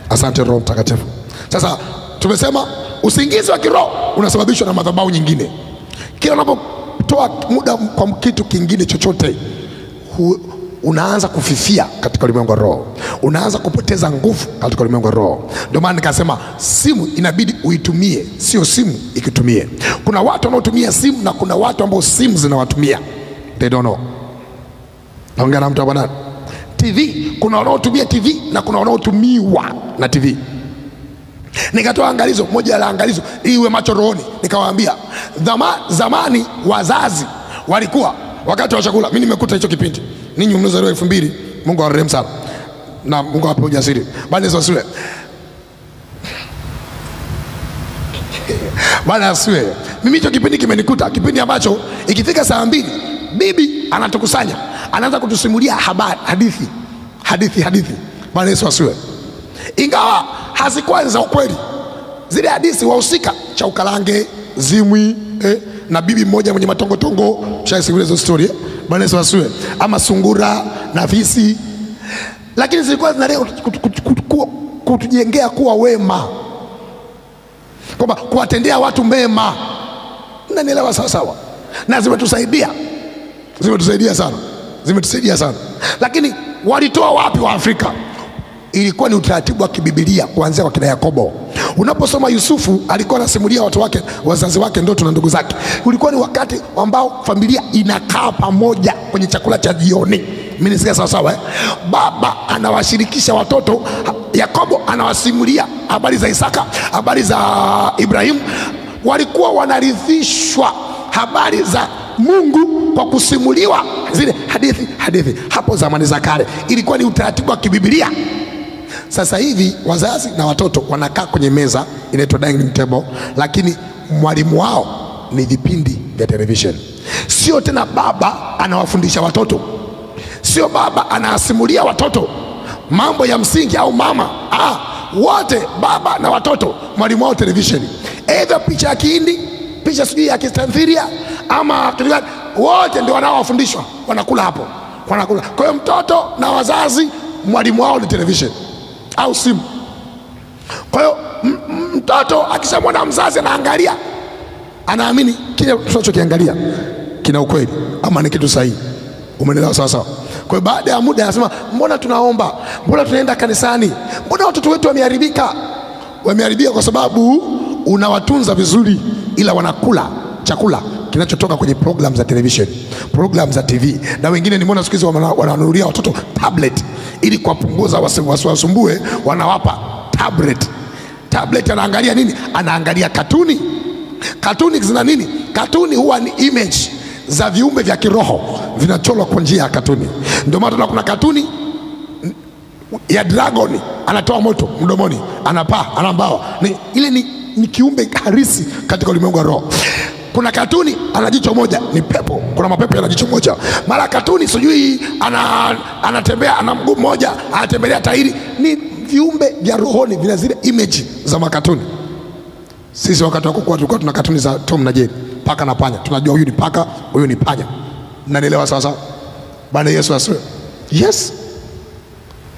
Asante Roho Mtakatifu. Sasa tumesema usingizi wa kiroho unasababishwa na madhabahu nyingine. Kila unapotoa muda kwa kitu kingine chochote, unaanza kufifia katika ulimwengu wa roho. Unaanza kupoteza nguvu katika ulimwengu wa roho. Ndio maana nikasema simu inabidi uitumie, sio simu ikitumie. Kuna watu wanaotumia simu na kuna watu ambao simu zinawatumia. They don't know. Naongea na mtu hapa ndani. TV, kuna wanaotumia TV na kuna wanaotumiwa na TV. Nikatoa angalizo moja la angalizo iwe macho rohoni, nikawaambia zamani wazazi walikuwa wakati wa chakula, mimi nimekuta hicho kipindi, ninyi mlizaliwa 2000, Mungu awarehemu sana na Mungu awape ujasiri. Bwana Yesu asifiwe. Bwana asifiwe. Mimi hicho kipindi kimenikuta, kipindi ambacho ikifika saa 2 bibi anatukusanya, anaanza kutusimulia habari, hadithi, hadithi, hadithi. Bwana Yesu asifiwe. Ingawa hazikuwa za ukweli zile hadithi, wahusika Chaukalange, Zimwi, na bibi mmoja mwenye matongotongo, shaisimulia hizo story. Bwana Yesu asifiwe. Ama sungura na fisi, lakini zilikuwa zinalenga kutujengea kuwa wema, kwamba kuwatendea watu mema. Mnanielewa sawa sawa? Na zimetusaidia, zimetusaidia sana, zimetusaidia sana. Lakini walitoa wapi wa Afrika? Ilikuwa ni utaratibu wa kibibilia kuanzia kwa kina Yakobo. Unaposoma Yusufu alikuwa anasimulia watu wake, wazazi wake, ndoto na ndugu zake. Ulikuwa ni wakati ambao familia inakaa pamoja kwenye chakula cha jioni. Mimi nisikia sawa sawa, eh? Baba anawashirikisha watoto, Yakobo anawasimulia habari za Isaka, habari za Ibrahimu. Walikuwa wanarithishwa habari za Mungu kwa kusimuliwa zile hadithi, hadithi. Hapo zamani za kale ilikuwa ni utaratibu wa kibibilia. Sasa hivi wazazi na watoto wanakaa kwenye meza inaitwa dining table, lakini mwalimu wao ni vipindi vya television. Sio tena baba anawafundisha watoto, sio baba anasimulia watoto mambo ya msingi au mama. Wote baba na watoto mwalimu wao television, either picha ya Kihindi, picha sijui ya Kitamthilia ama kitu gani, wote ndio wanaowafundishwa, wanakula hapo, wanakula. Kwa hiyo mtoto na wazazi mwalimu wao ni television au simu. Kwa hiyo mtoto akishamwona mzazi anaangalia, anaamini kile tunachokiangalia kina ukweli ama ni kitu sahihi. Umeelewa sawa sawa? Kwa hiyo baada ya muda anasema, mbona tunaomba, mbona tunaenda kanisani, mbona watoto wetu wameharibika? Wameharibika kwa sababu unawatunza vizuri, ila wanakula chakula kinachotoka kwenye program za television, program za TV. Na wengine nimeona siku hizi wananunulia watoto tablet ili kuwapunguza wasiwasumbue, wanawapa tablet. Tablet anaangalia nini? Anaangalia katuni. Katuni zina nini? Katuni huwa ni image za viumbe vya kiroho vinachorwa kwa njia ya katuni. Ndio maana kuna katuni ya dragon anatoa moto mdomoni, anapaa, ana mbawa. Ile ni kiumbe halisi katika ulimwengu wa roho. Kuna katuni ana jicho moja, ni pepo. Kuna mapepo yana jicho moja. Mara katuni sijui anatembea ana mguu mmoja, anatembelea tairi. Ni viumbe vya rohoni, vina zile image za makatuni. Sisi wakati wa kukua tulikuwa tuna katuni za Tom na Jerry, paka na panya. Tunajua huyu ni paka, huyu ni panya. Mnanielewa sawa sawa? Bwana Yesu asifiwe. Yes.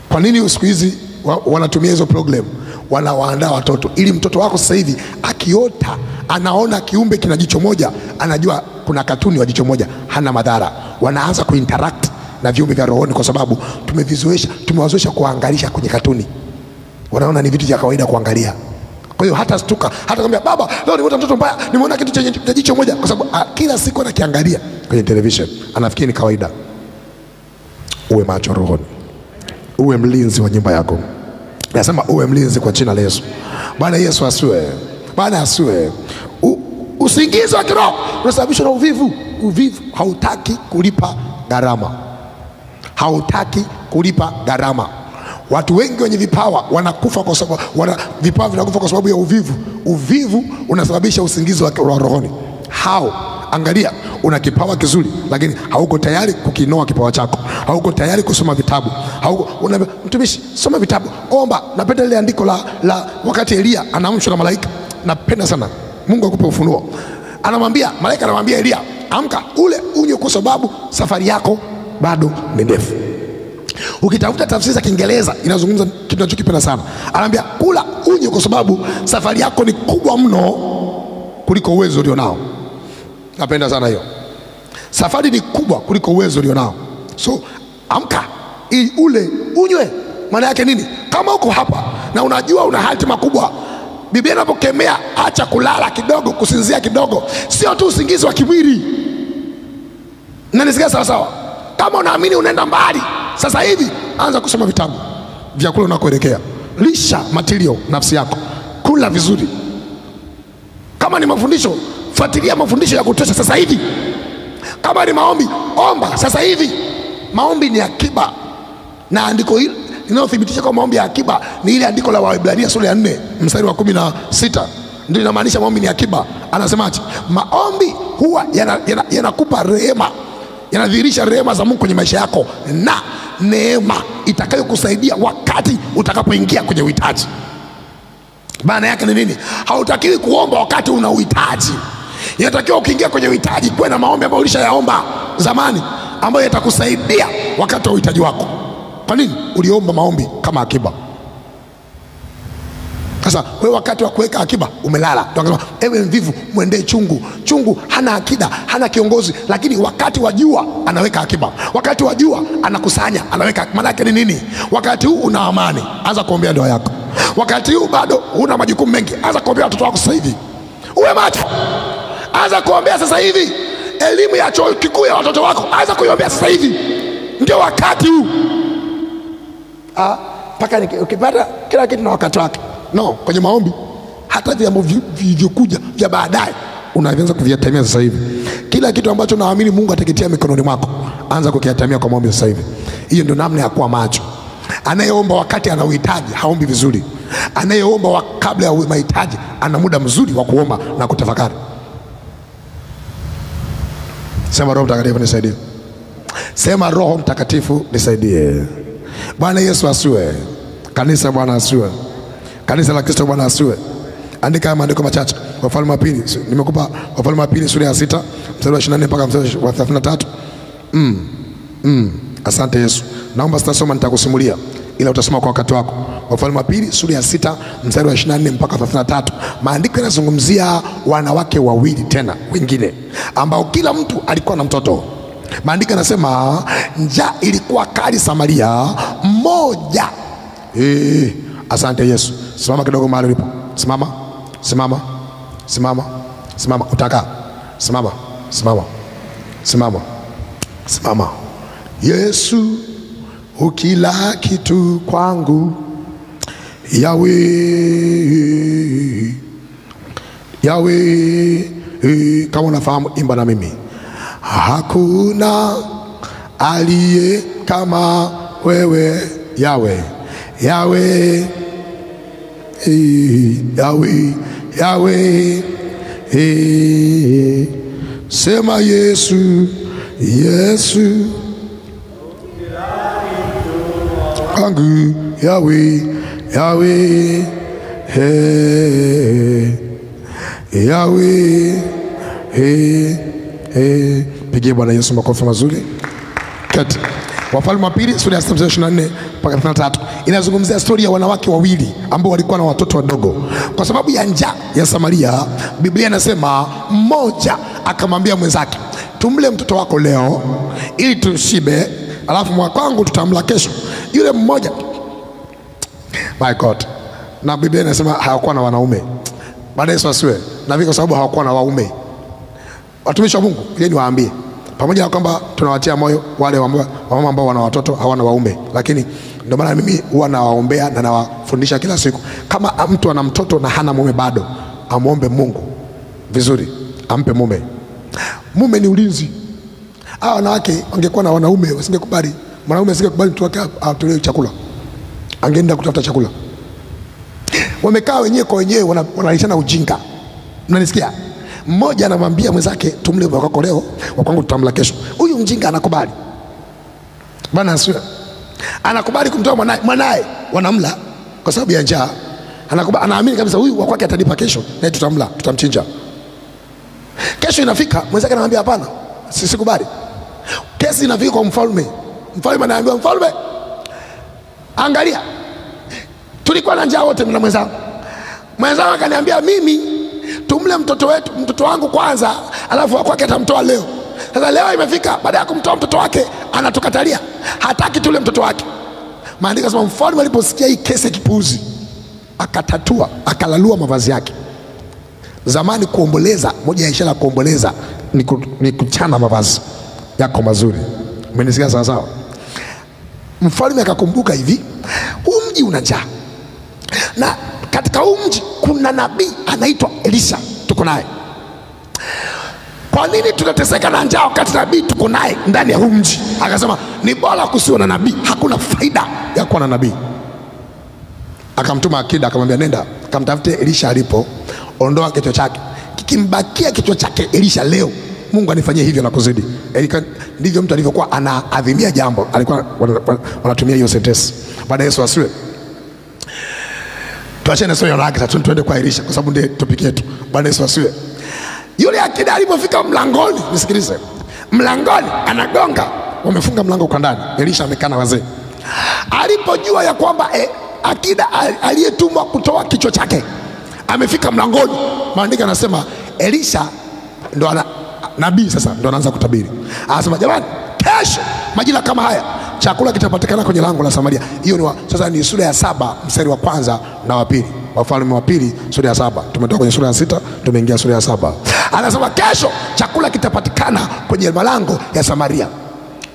Kwa nini siku hizi wanatumia hizo program? Wanawaandaa watoto ili mtoto wako sasa hivi akiota anaona kiumbe kina jicho moja, anajua kuna katuni wa jicho moja, hana madhara. Wanaanza kuinteract na viumbe vya rohoni kwa sababu tumevizoesha, tumewazoesha kuangalisha kwenye katuni. Wanaona ni vitu vya kawaida kuangalia. Kwa hiyo hata stuka, hata kwambia baba, leo nimeona mtoto mbaya, nimeona kitu chenye jicho moja, kwa sababu kila siku anakiangalia kwenye television, anafikiri ni kawaida. Uwe macho rohoni, uwe mlinzi wa nyumba yako. Nasema uwe mlinzi kwa jina la Yesu. Bwana Yesu asiwe. Bwana asiwe. Usingizi wa kiroho unasababishwa na uvivu. Uvivu, hautaki kulipa gharama. Hautaki kulipa gharama. Watu wengi wenye vipawa wanakufa kwa sababu vipawa vinakufa kwa sababu ya uvivu. Uvivu unasababisha usingizi wa rohoni. Hao, angalia, una kipawa kizuri lakini hauko tayari kukinoa kipawa chako. Hauko tayari kusoma vitabu. Hauko, mtumishi, soma vitabu, omba. Napenda ile andiko la wakati Elia anaamshwa na malaika. Napenda sana. Mungu akupe ufunuo. Anamwambia, malaika anamwambia Elia, amka ule unywe kwa sababu safari yako bado ni ndefu. Ukitafuta tafsiri za Kiingereza inazungumza kitu ninachokipenda sana. Anaambia kula unywe kwa sababu safari yako ni kubwa mno kuliko uwezo ulionao. Napenda sana hiyo. Safari ni kubwa kuliko uwezo ulionao. So amka ili ule unywe. Maana yake nini? Kama uko hapa na unajua una hatima kubwa, Biblia inapokemea acha kulala kidogo, kusinzia kidogo, sio tu usingizi wa kimwili. Na nisikia sawa sawa? Kama unaamini unaenda mbali, Sasa hivi anza kusoma vitabu vya kule unakoelekea. Lisha material nafsi yako, kula vizuri. Kama ni mafundisho, fuatilia mafundisho ya kutosha sasa hivi. Kama ni maombi, omba sasa hivi. Maombi ni akiba, na andiko hili linalothibitisha kwa maombi ya akiba ni ile andiko la Waebrania sura ya 4 mstari wa 16. Ndio inamaanisha maombi ni akiba. Anasemaje? Maombi huwa yanakupa rehema, yanadhihirisha rehema za Mungu kwenye maisha yako, na neema itakayokusaidia wakati utakapoingia kwenye uhitaji. Maana yake ni nini? Hautakiwi kuomba wakati una uhitaji. Inatakiwa ukiingia kwenye uhitaji kuwe na maombi ambayo ulishayaomba zamani, ambayo yatakusaidia wakati wa uhitaji wako. Kwa nini? Uliomba maombi kama akiba. Sasa wewe wakati wa kuweka akiba umelala. Ndio ewe mvivu mwendee chungu. Chungu hana akida, hana kiongozi, lakini wakati wa jua anaweka akiba. Wakati wa jua anakusanya, anaweka. Maana yake ni nini? Wakati huu una amani, anza kuombea ndoa yako. Wakati huu bado huna majukumu mengi, anza kuombea watoto wako sasa hivi. Uwe macho. Anza kuombea sasa hivi. Elimu ya chuo kikuu ya watoto wako, anza kuiombea sasa hivi. Ndio wakati huu. Paka ukipata kila kitu na wakati wake. No, kwenye maombi hata vyambo vilivyokuja vya baadaye unaanza kuviatamia sasa hivi. Kila kitu ambacho naamini Mungu atakitia mikononi mwako, anza kukiatamia kwa maombi sasa hivi. Hiyo ndio namna ya kuwa macho. Anayeomba wakati ana uhitaji haombi vizuri. Anayeomba kabla ya mahitaji ana muda mzuri wa kuomba na kutafakari. Sema Roho Mtakatifu nisaidie. Sema Roho Mtakatifu nisaidie. Bwana Yesu asiwe. Kanisa Bwana asiwe. Kanisa la Kristo Bwana asiwe. Andika maandiko machache. Wafalme wa Pili, nimekupa Wafalme wa Pili sura ya 6 mstari wa 24 mpaka mstari wa 33. Asante Yesu. Naomba sitasoma, nitakusimulia, ila utasoma kwa wakati wako. Wafalme wa Pili sura ya 6 mstari wa 24 mpaka 33. Maandiko yanazungumzia wanawake wawili tena wengine ambao kila mtu alikuwa na mtoto. Maandiko yanasema njaa ilikuwa kali Samaria, mmoja. Asante Yesu. Simama kidogo mahali ulipo. Simama. Simama. Simama. Simama. Utaka. Simama. Simama. Simama. Simama. Yesu ukila kitu kwangu, Yahweh, Yahweh. Kama unafahamu imba na mimi. Hakuna aliye kama wewe, Yahweh, Yahweh, Yahweh, Yahweh. Sema Yesu, Yesu kwangu, Yahweh, Yahweh, hey, Yahweh, hey, hey. Pigie Bwana Yesu makofi mazuri. Kati. Wafalme wa Pili sura ya 6 mstari 24 mpaka 33 inazungumzia story ya wanawake wawili ambao walikuwa na watoto wadogo. Kwa sababu ya njaa ya Samaria, Biblia inasema mmoja akamwambia mwenzake, tumle mtoto wako leo ili tushibe, alafu mwanangu tutamla kesho. Yule mmoja, my God. Na Biblia inasema hawakuwa na wanaume. Bwana Yesu asiwe. Na kwa sababu hawakuwa na waume. Watumishi wa Mungu, ili niwaambie, pamoja na kwamba tunawatia moyo wale wamama ambao wana watoto hawana waume, lakini ndio maana mimi huwa nawaombea na nawafundisha kila siku, kama mtu ana mtoto na hana mume bado, amuombe Mungu vizuri, ampe mume. Mume ni ulinzi. Hao wanawake wangekuwa na wanaume wasingekubali. Mwanaume asingekubali mtu wake atolewe chakula, angeenda kutafuta chakula. Wamekaa wenyewe kwa wenyewe wanalishana ujinga. Mnanisikia? Mmoja anamwambia mwenzake, tumle wako leo, wa kwangu tutamla kesho. Huyu mjinga anakubali. Bwana asifiwe. Anakubali kumtoa mwanae, wanamla kwa sababu ya njaa. Anakubali, anaamini kabisa huyu wa kwake atanipa kesho, na tutamla, tutamchinja. Kesho inafika, mwenzake anamwambia hapana, sikubali. Kesi inafika kwa mfalme. Mfalme anaambiwa, mfalme, angalia, tulikuwa na njaa wote na mwenzangu. Mwenzangu akaniambia mimi tumle mtoto wetu, mtoto wangu kwanza, alafu wa kwake atamtoa leo. Sasa leo imefika, baada ya kumtoa mtoto wake anatukatalia, hataki tule mtoto wake. Maandiko yanasema mfalme aliposikia hii kesi ya kipuuzi, akatatua, akalalua mavazi yake. Zamani kuomboleza, moja ya ishara ya kuomboleza ni kuchana mavazi yako mazuri. Umenisikia sawa sawa? Mfalme akakumbuka hivi, huu mji una njaa, na katika huu mji kuna nabii anaitwa Elisha, tuko naye. Kwa nini tunateseka na njaa wakati nabii tuko naye ndani ya huu mji? Akasema ni bora kusiwe na nabii, hakuna faida ya kuwa na nabii. Akamtuma akida, akamwambia nenda kamtafute Elisha alipo, ondoa kichwa chake. Kikimbakia kichwa chake Elisha leo, Mungu anifanyie hivyo na kuzidi. Ndivyo mtu alivyokuwa anaadhimia jambo, alikuwa wanatumia hiyo sentence. Baada Yesu asiwe. Tuachane na story ya wanawake sasa, tuende kwa Elisha kwa sababu ndiye topic yetu. Bwana Yesu asiwe. Yule akida alipofika mlangoni, nisikilize. Mlangoni anagonga, wamefunga mlango kwa ndani. Elisha amekaa na wazee. Alipojua ya kwamba akida aliyetumwa kutoa kichwa chake amefika mlangoni, maandiko yanasema Elisha ndo ana nabii sasa ndo anaanza kutabiri. Anasema jamani, kesho majira kama haya chakula kitapatikana kwenye lango la Samaria. Hiyo ni sasa ni sura ya 7 mstari wa kwanza na wa pili. Wafalme wa pili sura ya 7. Tumetoka kwenye sura ya 6 tumeingia sura ya 7. Anasema kesho chakula kitapatikana kwenye malango ya Samaria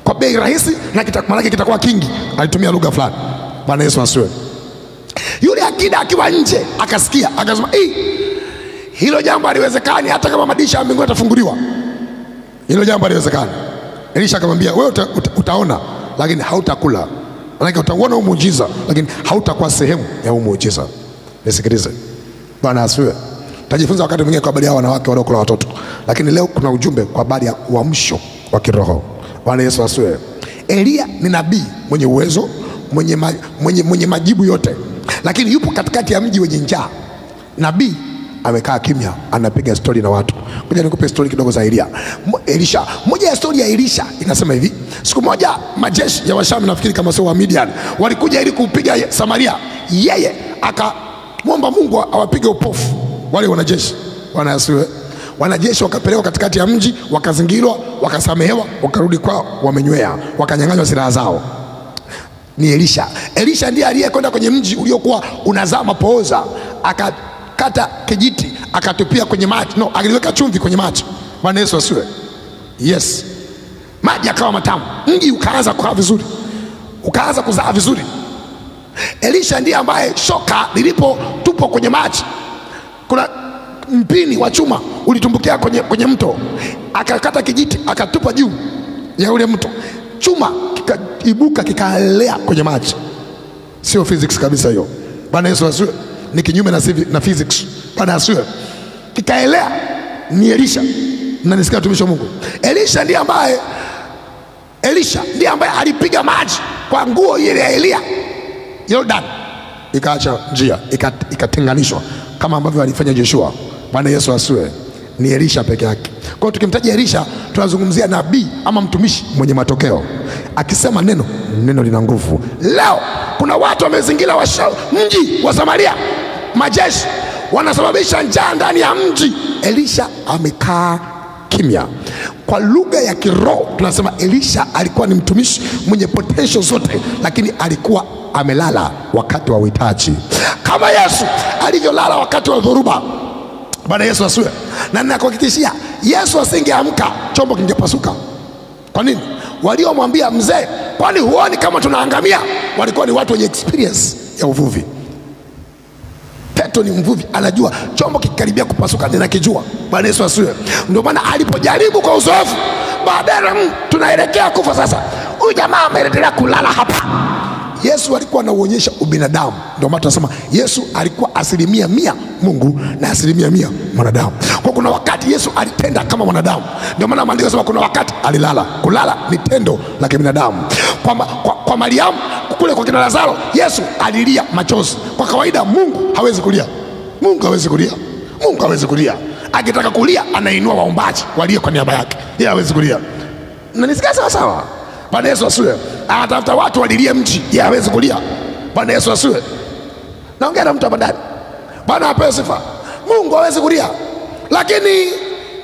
kwa bei rahisi na maana kitakuwa kingi. Alitumia lugha fulani. Bwana Yesu asifiwe. Yule akida akiwa nje akasikia, akasema hilo jambo haliwezekani, hata kama madirisha ya mbinguni yatafunguliwa. Hilo jambo haliwezekani. Elisha akamwambia wewe utaona lakini hautakula. Maana utauona muujiza lakini hautakuwa sehemu ya muujiza. Nisikilize. Bwana asifiwe. Tutajifunza wakati mwingine kwa habari ya wanawake waliokula watoto. Lakini leo kuna ujumbe kwa habari ya uamsho wa kiroho. Bwana Yesu asifiwe. Elia ni nabii mwenye uwezo, mwenye majibu yote. Lakini yupo katikati ya mji wenye njaa. Nabii amekaa kimya, anapiga story na watu. Ngoja nikupe story kidogo za Elia. Elisha. Moja ya story ya Elisha inasema hivi. Siku moja majeshi ya Washami, nafikiri kama sio wa Midian, walikuja ili kupiga Samaria. Yeye akamwomba Mungu awapige upofu wale wanajeshi. Bwana asifiwe. Wanajeshi wakapelekwa katikati ya mji, wakazingirwa, wakasamehewa, wakarudi kwao wamenywea, wakanyang'anywa silaha zao. Ni Elisha. Elisha ndiye aliyekwenda kwenye mji uliokuwa unazaa mapooza, akakata kijiti akatupia kwenye maji. No, aliweka chumvi kwenye maji. Bwana Yesu asifiwe. Yes. Maji yakawa matamu. Mji ukaanza kukaa vizuri. Ukaanza kuzaa vizuri. Elisha ndiye ambaye shoka lilipotupwa kwenye maji, kuna mpini wa chuma ulitumbukia kwenye mto. Akakata kijiti akatupa juu ya ule mto. Chuma kikaibuka kikaelea kwenye maji. Sio physics kabisa hiyo. Bwana Yesu asifiwe. Ni kinyume na physics. Bwana asifiwe. Kikaelea. Ni Elisha. Mnanisikia mtumishi wa Mungu? Elisha ndiye ambaye alipiga maji kwa nguo ile ya Elia Jordan, ikaacha njia, ikatenganishwa kama ambavyo alifanya Joshua. Bwana Yesu asifiwe. Ni Elisha peke yake. Kwa hiyo tukimtaja Elisha tunazungumzia nabii ama mtumishi mwenye matokeo. Akisema neno, neno lina nguvu. Leo kuna watu wamezingira mji wa Samaria, majeshi wanasababisha njaa ndani ya mji. Elisha amekaa kimya. Kwa lugha ya kiroho tunasema Elisha alikuwa ni mtumishi mwenye potential zote, lakini alikuwa amelala wakati wa uhitaji, kama Yesu alivyolala wakati wa dhoruba. Bwana Yesu asifiwe. Na ninakuhakikishia Yesu asingeamka chombo kingepasuka. Kwa nini? Waliomwambia mzee, kwani huoni kama tunaangamia, walikuwa ni watu wenye experience ya uvuvi. Petro ni mvuvi, anajua chombo kikaribia kupasuka ninakijua. Bwana Yesu asifiwe. Ndio maana alipojaribu kwa uzoefu, baadaye tunaelekea kufa sasa, huyu jamaa ameendelea kulala hapa. Yesu alikuwa anauonyesha ubinadamu. Ndio maana tunasema Yesu alikuwa 100% Mungu na 100% mwanadamu. Kwa kuna wakati Yesu alitenda kama mwanadamu. Ndio maana maandiko yanasema kuna wakati alilala. Kulala ni tendo la kibinadamu. Kwa Mariamu kule kwa kina Lazaro, Yesu alilia machozi. Kwa kawaida Mungu hawezi kulia. Mungu hawezi kulia. Mungu hawezi kulia. Akitaka kulia anainua waombaji walie kwa niaba yake. Yeye hawezi kulia. Na nisikia sawa sawa. Bwana Yesu asifiwe. Anatafuta watu walilie mji, yeye hawezi kulia. Bwana Yesu asifiwe. Naongea na mtu hapa ndani. Bwana apewe sifa. Mungu hawezi kulia. Lakini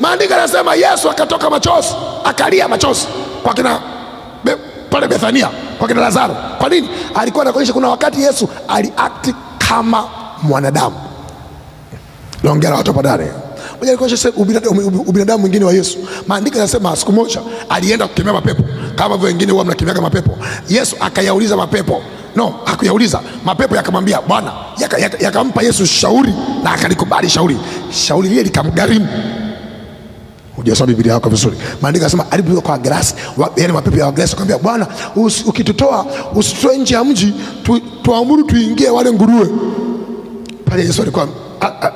maandiko yanasema Yesu akatoka machozi, akalia machozi kwa kina pale Bethania, kwa kina Lazaro. Kwa nini? Alikuwa anakuonyesha kuna wakati Yesu aliact kama mwanadamu. Naongea na watu hapa ndani. Ngoja nikuonyeshe ubinadamu mwingine wa Yesu. Maandiko yanasema siku moja alienda kukemea mapepo kama vile wengine huwa mnakemeaga mapepo. Yesu akayauliza mapepo. No, hakuyauliza. Mapepo yakamwambia Bwana, yakampa Yesu shauri na akalikubali shauri. Shauri lile likamgharimu. Hujasoma Biblia yako vizuri. Maandiko yanasema alipokuwa kwa Gerasi, yani mapepo ya Gerasi akamwambia Bwana, ukitutoa usitutoe nje ya mji, tuamuru tuingie wale nguruwe. Pale Yesu alikuwa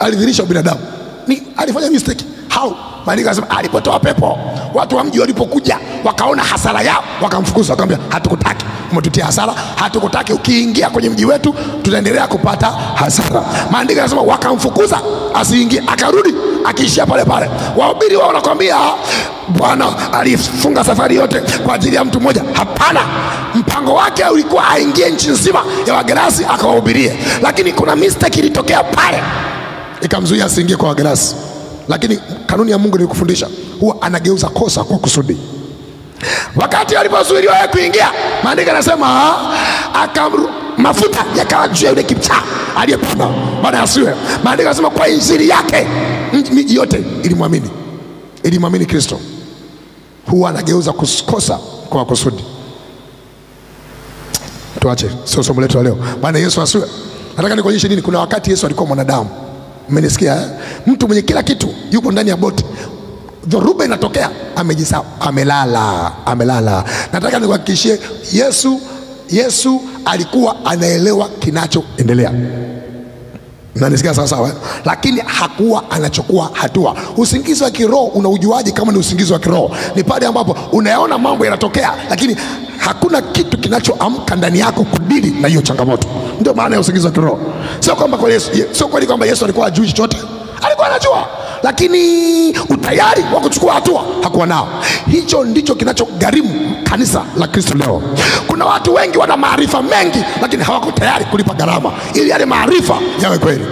alidhihirisha binadamu. Ni alifanya mistake. How? Maandiko yanasema alipotoa pepo, watu wa mji walipokuja wakaona hasara yao, wakamfukuza, wakamwambia hatukutaki, umetutia hasara, hatukutaki, ukiingia kwenye mji wetu tutaendelea kupata hasara. Maandiko yanasema wakamfukuza asiingie, akarudi akiishia pale pale. Wahubiri wao wanakuambia Bwana alifunga safari yote kwa ajili ya mtu mmoja. Hapana, mpango wake ulikuwa aingie nchi nzima ya Wagerasi akawahubirie, lakini kuna mistake ilitokea pale ikamzuia asiingie kwa Wagerasi. Lakini kanuni ya Mungu nilikufundisha, huwa anageuza kosa kwa kusudi. Wakati alipozuiliwa yeye kuingia, maandiko yanasema mafuta yakawa juu ya yule kichaa aliyepona. Bwana asiwe. Maandiko yanasema kwa injili yake miji yote ilimwamini. Ilimwamini Kristo. Huwa anageuza kosa kwa kusudi. Tuache, sio somo letu leo. Bwana Yesu asiwe. Nataka nikuonyeshe nini? Kuna wakati Yesu alikuwa mwanadamu. Mmenisikia eh? Mtu mwenye kila kitu yuko ndani ya boti. Dhoruba inatokea, amejisahau, amelala, amelala. Nataka nikuhakikishie Yesu alikuwa anaelewa kinachoendelea. Mnanisikia sawa sawa eh? Lakini hakuwa anachukua hatua. Usingizi wa kiroho unaujuaje kama ni usingizi wa kiroho? Ni pale ambapo unaona mambo yanatokea lakini hakuna kitu kinachoamka ndani yako kudili na hiyo changamoto. Ndio maana ya usingizi wa kiroho. Sio kwamba kwa Yesu, sio kweli kwamba Yesu alikuwa hajui chochote. Alikuwa anajua, lakini utayari wa kuchukua hatua hakuwa nao. Hicho ndicho kinachogharimu kanisa la Kristo leo. Kuna watu wengi wana maarifa mengi lakini hawako tayari kulipa gharama ili yale maarifa yawe kweli.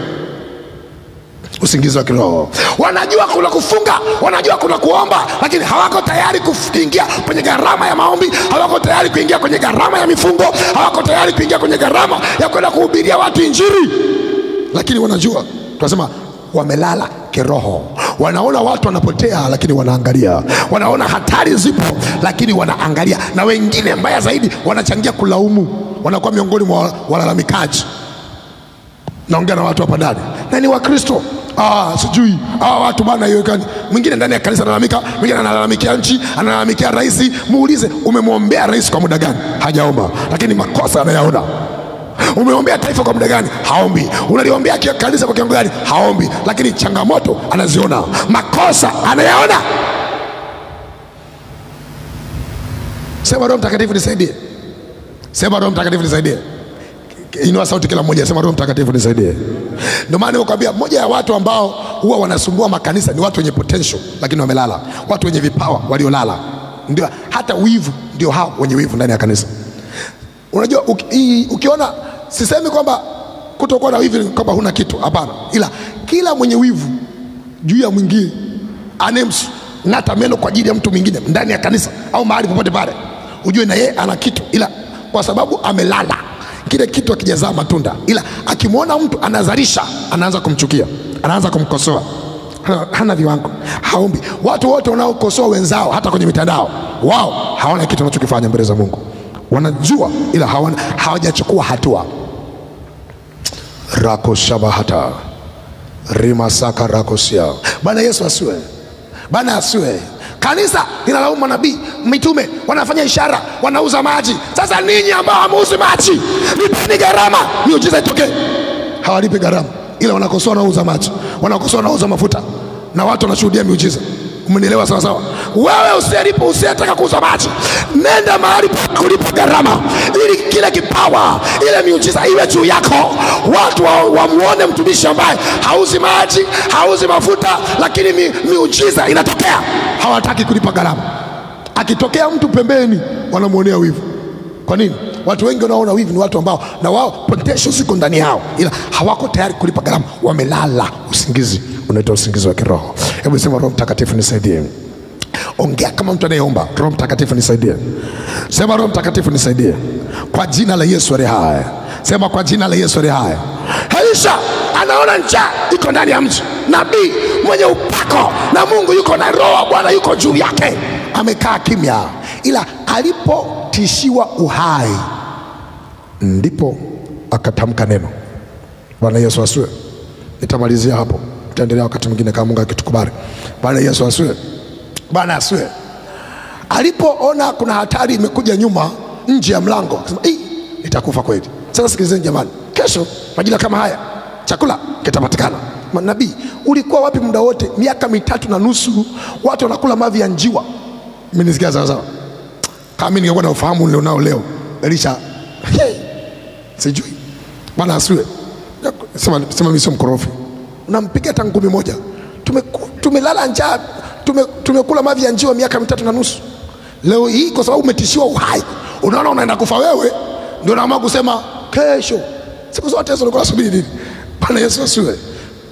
Usingizi wa kiroho. Wanajua kuna kufunga, wanajua kuna kuomba, lakini hawako tayari kuingia kwenye gharama ya maombi, hawako tayari kuingia kwenye gharama ya mifungo, hawako tayari kuingia kwenye gharama ya kwenda kuhubiria watu injili. Lakini wanajua, tunasema wamelala kiroho. Wanaona watu wanapotea lakini wanaangalia. Wanaona hatari zipo lakini wanaangalia. Na wengine mbaya zaidi wanachangia kulaumu. Wanakuwa miongoni mwa walalamikaji. Naongea na watu hapa ndani na ni Wakristo. Sijui watu bana haiwezekani. Mwingine ndani ya kanisa analalamika, mwingine analalamikia nchi, analalamikia rais. Muulize, umemwombea rais kwa muda gani? Hajaomba, lakini makosa anayaona. Umeombea taifa kwa muda gani? Haombi. Unaliombea kanisa kwa kiwango gani? Haombi, lakini changamoto anaziona, makosa anayaona. Sema Roho Mtakatifu nisaidie. Sema Roho Mtakatifu nisaidie. Inua sauti kila mmoja, sema Roho Mtakatifu nisaidie. Ndio maana nimekwambia moja ya watu ambao huwa wanasumbua makanisa ni watu wenye potential lakini wamelala, watu wenye vipawa waliolala. Ndio hata wivu, ndio hao wenye wivu ndani ya kanisa. Unajua ukiona, sisemi kwamba kutokuwa na wivu ni kwamba huna kitu, hapana, ila kila mwenye wivu juu ya mwingine anemng'ata meno kwa ajili ya mtu mwingine ndani ya kanisa au mahali popote pale, ujue na yeye ana kitu, ila kwa sababu amelala kile kitu akijazaa matunda. Ila akimwona mtu anazalisha, anaanza kumchukia, anaanza kumkosoa. Hana viwango, haombi. Watu wote wanaokosoa wenzao hata kwenye mitandao, wao hawana kitu wanachokifanya mbele za Mungu. Wanajua ila hawajachukua hatua. Rako shabahata rimasaka rakosia. Bwana Yesu asiwe. Bwana asiwe. Kanisa linalaumu manabii, mitume, wanafanya ishara, wanauza maji. Sasa ninyi ambao hamuuzi maji, lipeni gharama, miujiza itokee. Hawalipi gharama, ila wanakosoa wanauza maji, wanakosoa wanauza mafuta, na watu wanashuhudia miujiza. Umenielewa sawa sawa? Wewe usiyelipa, usiyetaka kuuza maji, nenda mahali pa kulipa gharama ili kile kipawa, ile miujiza iwe juu yako. Watu wamuone mtumishi ambaye hauzi maji, hauzi mafuta, lakini miujiza inatokea. Hawataki kulipa gharama. Akitokea mtu pembeni wanamuonea wivu. Kwa nini? Watu wengi wanaona wivu ni watu ambao na wao potential ziko ndani yao, ila hawako tayari kulipa gharama. Wamelala usingizi unaitwa usingizi wa kiroho. Hebu sema Roho Mtakatifu nisaidie. Ongea kama mtu anayeomba. Roho Mtakatifu nisaidie. Sema Roho Mtakatifu nisaidie. Kwa jina la Yesu aliye hai. Sema kwa jina la Yesu aliye hai. Elisha Anaona njaa iko ndani ya mji. Nabii mwenye upako na Mungu yuko na roho wa Bwana yuko juu yake, amekaa kimya. Ila alipotishiwa uhai ndipo akatamka neno. Bwana Yesu asifiwe. Nitamalizia hapo, tutaendelea wakati mwingine kama Mungu akitukubali. Bwana Yesu asifiwe. Bwana asifiwe. Alipoona kuna hatari imekuja nyuma nje ya mlango, akasema nitakufa kweli. Sasa sikilizeni jamani, kesho majira kama haya chakula kitapatikana. Nabii, ulikuwa wapi muda wote? Miaka 3.5 watu wanakula mavi ya njiwa. Mimi nisikia sawa sawa. Kama mimi ningekuwa na ufahamu nilionao leo, Elisha sijui. Bwana asifiwe. Sema mimi sio mkorofi. Unampiga hata ngumi moja. Tumelala njaa, tumekula mavi ya njiwa miaka 3.5. Leo hii kwa sababu umetishiwa uhai, unaona unaenda kufa wewe, ndio unaamua kusema kesho. Siku zote hizo ulikuwa unasubiri nini? Bwana Yesu asifiwe.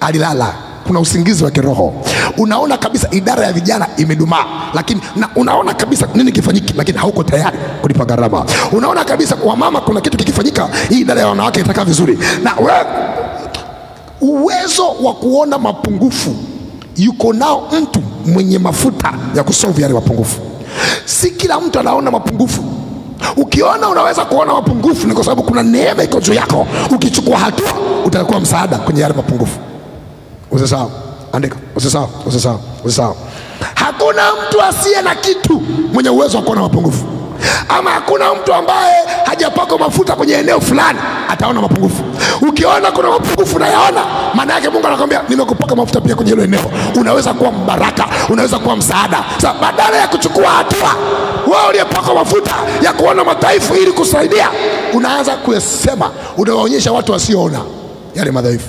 Alilala. Kuna usingizi wa kiroho. Unaona kabisa idara ya vijana imedumaa, lakini na unaona kabisa nini kifanyiki, lakini hauko tayari kulipa gharama. Unaona kabisa kwa mama kuna kitu kikifanyika, hii idara ya wanawake itakaa vizuri. Na wewe uwezo wa kuona mapungufu yuko nao mtu mwenye mafuta ya kusolve yale mapungufu. Si kila mtu anaona mapungufu. Ukiona unaweza kuona mapungufu ni kwa sababu kuna neema iko juu yako. Ukichukua hatua utakuwa msaada kwenye yale mapungufu. Usisahau, andika, usisahau, usisahau, usisahau. Hakuna mtu asiye na kitu mwenye uwezo wa kuona mapungufu. Ama hakuna mtu ambaye hajapakwa mafuta kwenye eneo fulani ataona mapungufu. Ukiona kuna mapungufu unayaona, maana yake Mungu anakuambia nimekupaka mafuta pia kwenye hilo eneo. Unaweza kuwa mbaraka, unaweza kuwa msaada. Sasa badala ya kuchukua hatua, wewe uliyepakwa mafuta ya kuona madhaifu ili kusaidia, unaanza kuyasema, unawaonyesha watu wasioona yale madhaifu.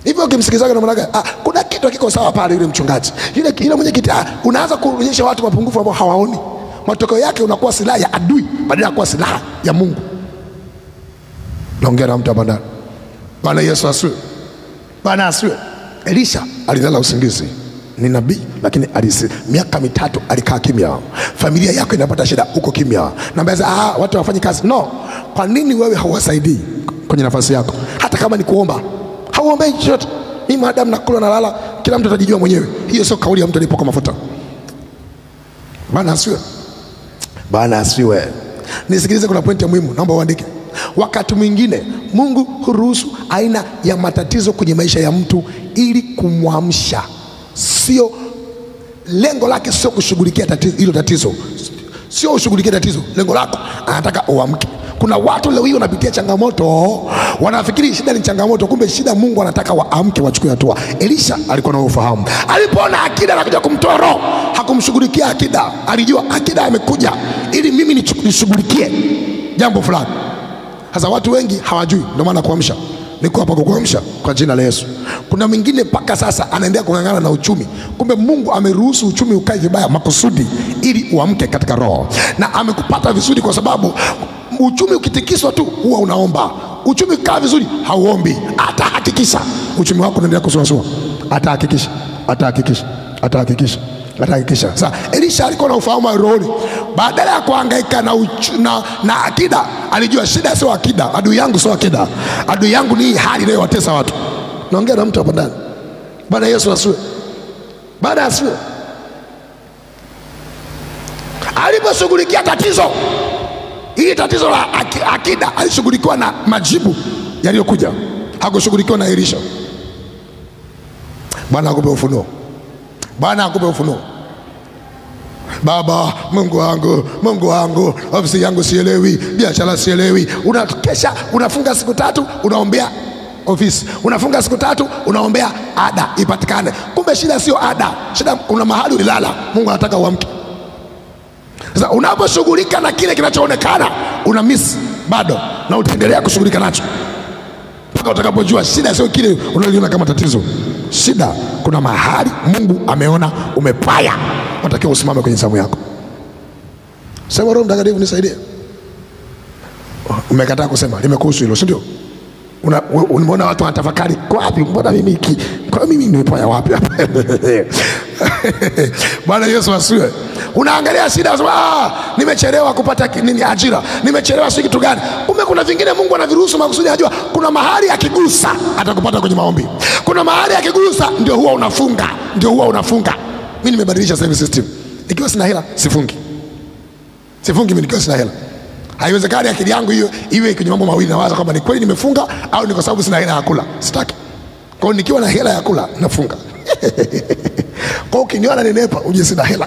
Hivyo ukimsikizaga na mwanadamu, kuna kitu hakiko sawa pale yule mchungaji, yule mwenyekiti, unaanza kuonyesha watu mapungufu ambao hawaoni. Matokeo yake unakuwa silaha ya adui badala ya kuwa silaha ya Mungu. Naongea na mtu hapa ndani. Bwana Yesu asifiwe. Bwana asifiwe. Elisha alilala usingizi. Ni nabii lakini miaka 3 alikaa kimya. Familia yako inapata shida, uko kimya. Naambia watu hawafanyi kazi. No. Kwa nini wewe hauwasaidii kwenye nafasi yako? Hata kama ni kuomba. Hauombei chochote. Mimi maadamu nakula na lala, kila mtu atajijua mwenyewe. Hiyo sio kauli ya mtu aliyepakwa mafuta. Bwana asifiwe. Bwana asifiwe. Nisikilize, kuna pointi ya muhimu, naomba uandike. Wakati mwingine Mungu huruhusu aina ya matatizo kwenye maisha ya mtu ili kumwamsha. Sio lengo lake, sio kushughulikia tatizo hilo tatizo. Sio ushughulikie tatizo, lengo lako anataka uamke. Kuna watu leo hii wanapitia changamoto, wanafikiri shida ni changamoto, kumbe shida Mungu anataka waamke, wachukue hatua. Elisha alikuwa na ufahamu. Alipoona akida anakuja kumtoa roho, hakumshughulikia akida. Alijua akida amekuja ili mimi nishughulikie jambo fulani. Sasa watu wengi hawajui, ndio maana kuamsha. Niko hapa kukuamsha kwa jina la Yesu. Kuna mwingine mpaka sasa anaendelea kung'ang'ana na uchumi. Kumbe Mungu ameruhusu uchumi ukae vibaya makusudi ili uamke katika roho. Na amekupata vizuri kwa sababu uchumi ukitikiswa tu huwa unaomba. Uchumi ukikaa vizuri hauombi. Atahakikisha uchumi wako unaendelea kusuasua. Atahakikisha, atahakikisha, atahakikisha, atahakikisha. Sasa Elisha alikuwa na ufahamu wa rohoni. Badala ya kuhangaika na akida, alijua shida sio akida, adui yangu sio akida. Adui yangu ni hali inayowatesa watu. Naongea na mtu hapa ndani. Bwana Yesu asifiwe. Bwana asifiwe. Aliposhughulikia tatizo, hili tatizo la akida, alishughulikiwa na majibu yaliyokuja. Hakushughulikiwa na Elisha. Bwana akupe ufunuo. Bwana akupe ufunuo. Baba, Mungu wangu, Mungu wangu, ofisi yangu sielewi, biashara sielewi. Unakesha, unafunga siku 3, unaombea ofisi. Unafunga siku 3, unaombea ada ipatikane. Kumbe shida sio ada. Shida kuna mahali ulilala. Mungu anataka uamke. Sasa unaposhughulika na kile kinachoonekana, una miss bado na utaendelea kushughulika nacho mpaka utakapojua shida sio kile unaliona kama tatizo. Shida kuna mahali Mungu ameona umepaya, unatakiwa usimame kwenye zamu yako. Sema Roho Mtakatifu nisaidie. Umekataa kusema limekuhusu hilo, si ndio? Unaona watu wanatafakari, kwa wapi, mbona mimi hiki, kwa mimi nimepaya wapi hapa? Bwana Yesu asifiwe. Unaangalia shida unasema nimechelewa kupata nini ajira, nimechelewa si kitu gani. Kumbe kuna vingine Mungu anaviruhusu makusudi, anajua kuna mahali akigusa atakupata kwenye maombi. Kuna mahali akigusa ndio huwa unafunga, ndio huwa unafunga. Mimi nimebadilisha sasa system. Nikiwa sina hela sifungi. Sifungi mimi nikiwa sina hela. Haiwezekani akili yangu hiyo iwe kwenye mambo mawili, nawaza kwamba ni kweli nimefunga au ni kwa sababu sina hela ya kula. Sitaki. Kwa hiyo nikiwa na hela ya kula nafunga. Kwa hiyo ukiniona nenepa uje sina hela.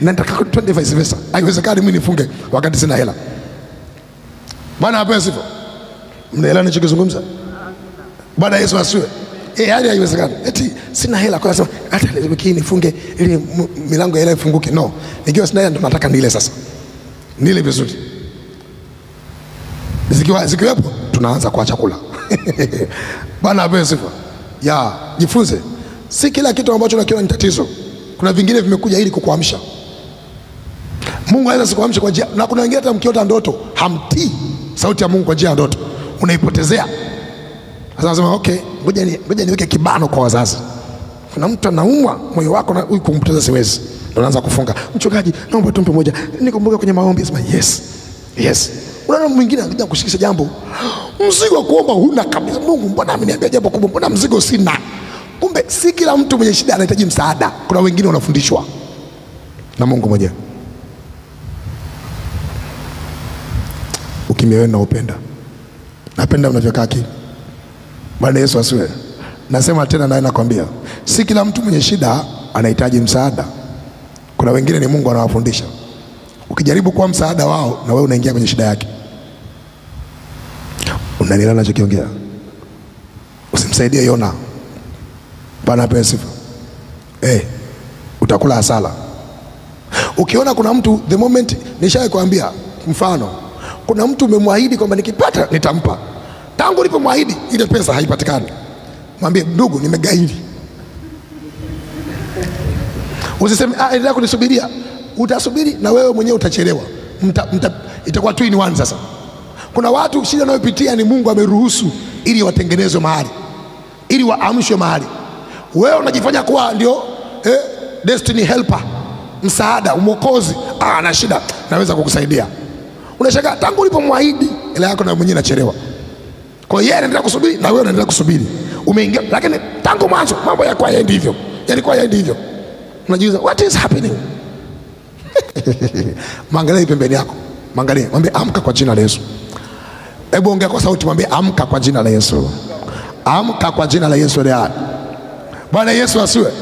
Na nataka twende vice versa. Haiwezekani mimi nifunge wakati sina hela. Bwana apewe sifa. Mnaelewa ninachokizungumza? Bwana Yesu asifiwe. Yaani haiwezekani. Eti sina hela kwa sababu hata wiki nifunge ili milango ya hela ifunguke. No. Nikiwa sina hela ndo nataka nile sasa. Nile vizuri. Zikiwepo tunaanza kwa chakula. Bwana apewe sifa. Ya, jifunze. Si kila kitu ambacho unakiona ni tatizo. Kuna vingine vimekuja ili kukuamsha. Mungu anaweza sikuamsha kwa njia, na kuna wengine hata mkiota ndoto hamtii sauti ya Mungu kwa njia ya ndoto, unaipotezea. Sasa nasema okay, ngoja niweke kibano kwa wazazi. Kuna mtu anaumwa moyo wako na huyu kumpoteza siwezi. Ndio naanza kufunga. Mchungaji, naomba tumpe moja. Nikumbuka kwenye maombi, sema yes. Yes. Unaona mwingine anakuja kushikisha jambo. Mzigo wa kuomba huna kabisa. Mungu, mbona ameniambia jambo kubwa? Mbona mzigo sina? Kumbe si kila mtu mwenye shida anahitaji msaada. Kuna wengine wanafundishwa na Mungu mwenyewe. Ukimya wenu naupenda. Napenda mnavyokaa kimya. Bwana Yesu asifiwe. Nasema tena naye nakwambia, si kila mtu mwenye shida anahitaji msaada. Kuna wengine ni Mungu anawafundisha. Ukijaribu kuwa msaada wao na wewe unaingia kwenye shida yake. Unanielewa ninachokiongea? Usimsaidie Yona. Bwana apewe sifa. Utakula hasara. Ukiona kuna mtu, the moment nishawahi kuambia mfano, kuna mtu umemwahidi kwamba nikipata nitampa. Tangu ulipomwahidi ile pesa haipatikani. Mwambie ndugu, nimegaili. Usiseme endelea kunisubiria. Utasubiri na wewe mwenyewe utachelewa. Itakuwa two in one sasa. Kuna watu shida wanayopitia ni Mungu ameruhusu ili watengenezwe mahali, ili waamshwe mahali. Wewe unajifanya kuwa ndio destiny helper, msaada, mwokozi. Ana shida, naweza kukusaidia. Unashangaa tangu ulipomwahidi hela yako na mwenyewe inachelewa. Kwa hiyo yeye anaendelea kusubiri na wewe unaendelea kusubiri. Umeingia, lakini tangu mwanzo mambo yako hayaendi hivyo. Yalikuwa hayaendi hivyo. Unajiuliza what is happening? Mwangalie pembeni yako. Mwangalie, mwambie amka kwa jina la Yesu. Hebu ongea kwa sauti, mwambie amka kwa jina la Yesu. Amka kwa jina la Yesu leo. Bwana Yesu asiwe.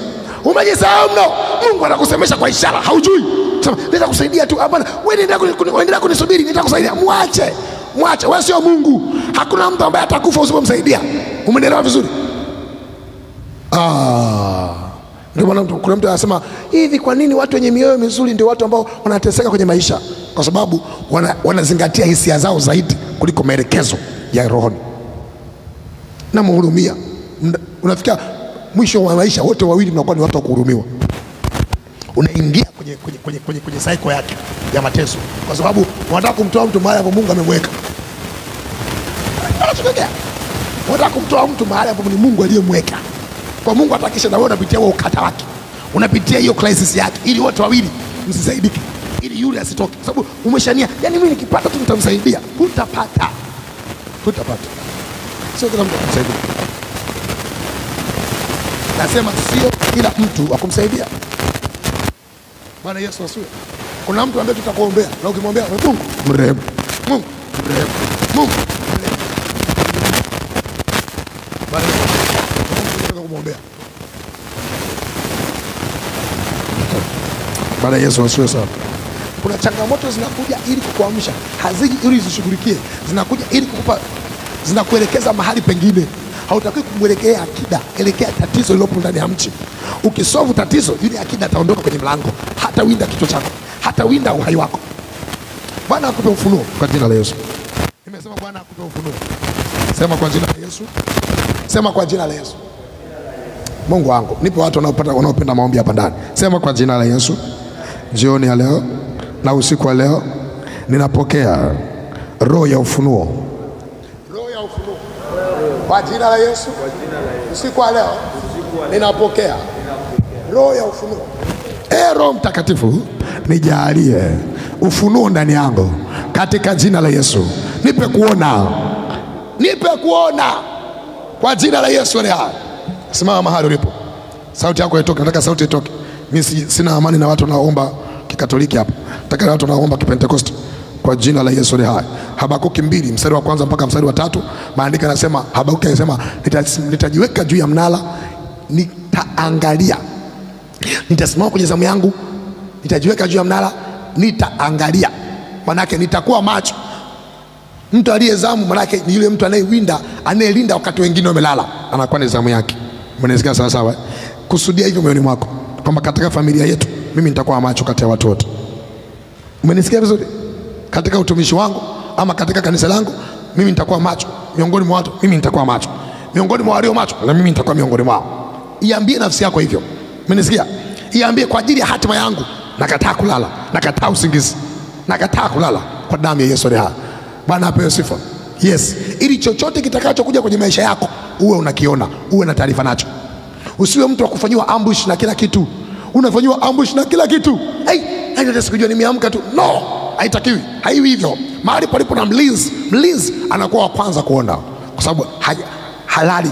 Umejisahau mno. Mungu anakusemesha kwa ishara, haujui. Sema nitakusaidia tu. Hapana, wewe endelea kunisubiri, nitakusaidia. Mwache. Mwache, wewe sio Mungu. Hakuna mtu ambaye atakufa usipomsaidia. Umeelewa vizuri? Ndio maana kuna mtu anasema hivi, kwa nini watu wenye mioyo mizuri ndio watu ambao wanateseka kwenye maisha? Kwa sababu wanazingatia hisia zao zaidi kuliko maelekezo ya rohoni. Na mhurumia. Unafikia mwisho wa maisha wote wawili mnakuwa ni watu wa kuhurumiwa. Unaingia kwenye cycle yake ya mateso, kwa sababu wanataka kumtoa mtu mahali ambapo Mungu amemweka. Wanataka kumtoa mtu mahali ambapo ni Mungu aliyemweka. Kwa Mungu atakisha na wewe unapitia huo ukata wake, unapitia hiyo crisis yake, ili wote wawili msisaidike, ili yule asitoke. Kwa sababu umeshania, yani mimi nikipata tu nitamsaidia. Hutapata. Hutapata. Sio kila mtu atamsaidia. Nasema sio kila mtu akumsaidia. Bwana Yesu asifiwe. Kuna mtu ambaye tutakuombea na ukimwombea Mungu mrehemu. Mungu mrehemu. Mungu mrehemu. Bwana Yesu kumwombea. Bwana Yesu asifiwe sana. Kuna changamoto zinakuja ili kukuamsha, haziji ili zishughulikie, zinakuja ili kukupa, zinakuelekeza mahali pengine. Hautakiwi kumwelekea akida, elekea tatizo lilopo ndani ya mchi. Ukisolve tatizo, yule akida ataondoka kwenye mlango, hata winda kichwa chako, hata winda uhai wako. Bwana akupe ufunuo kwa jina la Yesu. Nimesema Bwana akupe ufunuo. Sema kwa jina la Yesu. Sema kwa jina la Yesu. Mungu wangu, nipo watu wanaopenda maombi hapa ndani. Sema kwa jina la Yesu. Jioni ya leo na usiku wa leo ninapokea roho ya ufunuo. Roho ya ufunuo. Kwa jina la Yesu. Usiku wa leo ninapokea roho ya ufunuo. Roho Mtakatifu, Nijalie ufunuo ndani yangu katika jina la Yesu. Nipe kuona, nipe kuona kwa jina la Yesu aliye hai. Simama mahali ulipo, sauti yako itoke. Nataka sauti itoke. Mimi sina amani na watu wanaoomba Kikatoliki hapa, nataka watu wanaoomba Kipentekoste kwa jina la Yesu aliye hai. Habakuki 2 mstari wa kwanza mpaka mstari wa 3, maandiko yanasema, Habakuki anasema, nitajiweka juu ya mnara, nitaangalia, nitasimama kwenye zamu yangu, nitajiweka juu ya mnara, nitaangalia. Manake nitakuwa macho. Mtu aliyezamu manake ni yule mtu anayewinda, anayelinda wakati wengine wamelala, anakuwa ni zamu yake. Mnasikia sawa sawa? Kusudia hivyo moyoni mwako kwamba katika familia yetu mimi nitakuwa macho kati ya watu wote. Umenisikia vizuri? Katika utumishi wangu ama katika kanisa langu mimi nitakuwa macho miongoni mwa watu, mimi nitakuwa macho miongoni mwa walio macho, na mimi nitakuwa miongoni mwao. Iambie nafsi yako hivyo. Umenisikia? Iambie kwa ajili ya hatima yangu, nakataa kulala, nakataa usingizi, nakataa kulala kwa damu ya Yesu aliye hai. Bwana apewe sifa. Yes, ili chochote kitakachokuja kwenye maisha yako uwe unakiona, uwe na taarifa nacho. Usiwe mtu wa kufanyiwa ambush na kila kitu. Unafanyiwa ambush na kila kitu. Hey, hata sikujua nimeamka tu. No, haitakiwi. Haiwi hivyo. Mahali palipo na mlinzi, mlinzi anakuwa wa kwanza kuona, kwa sababu halali.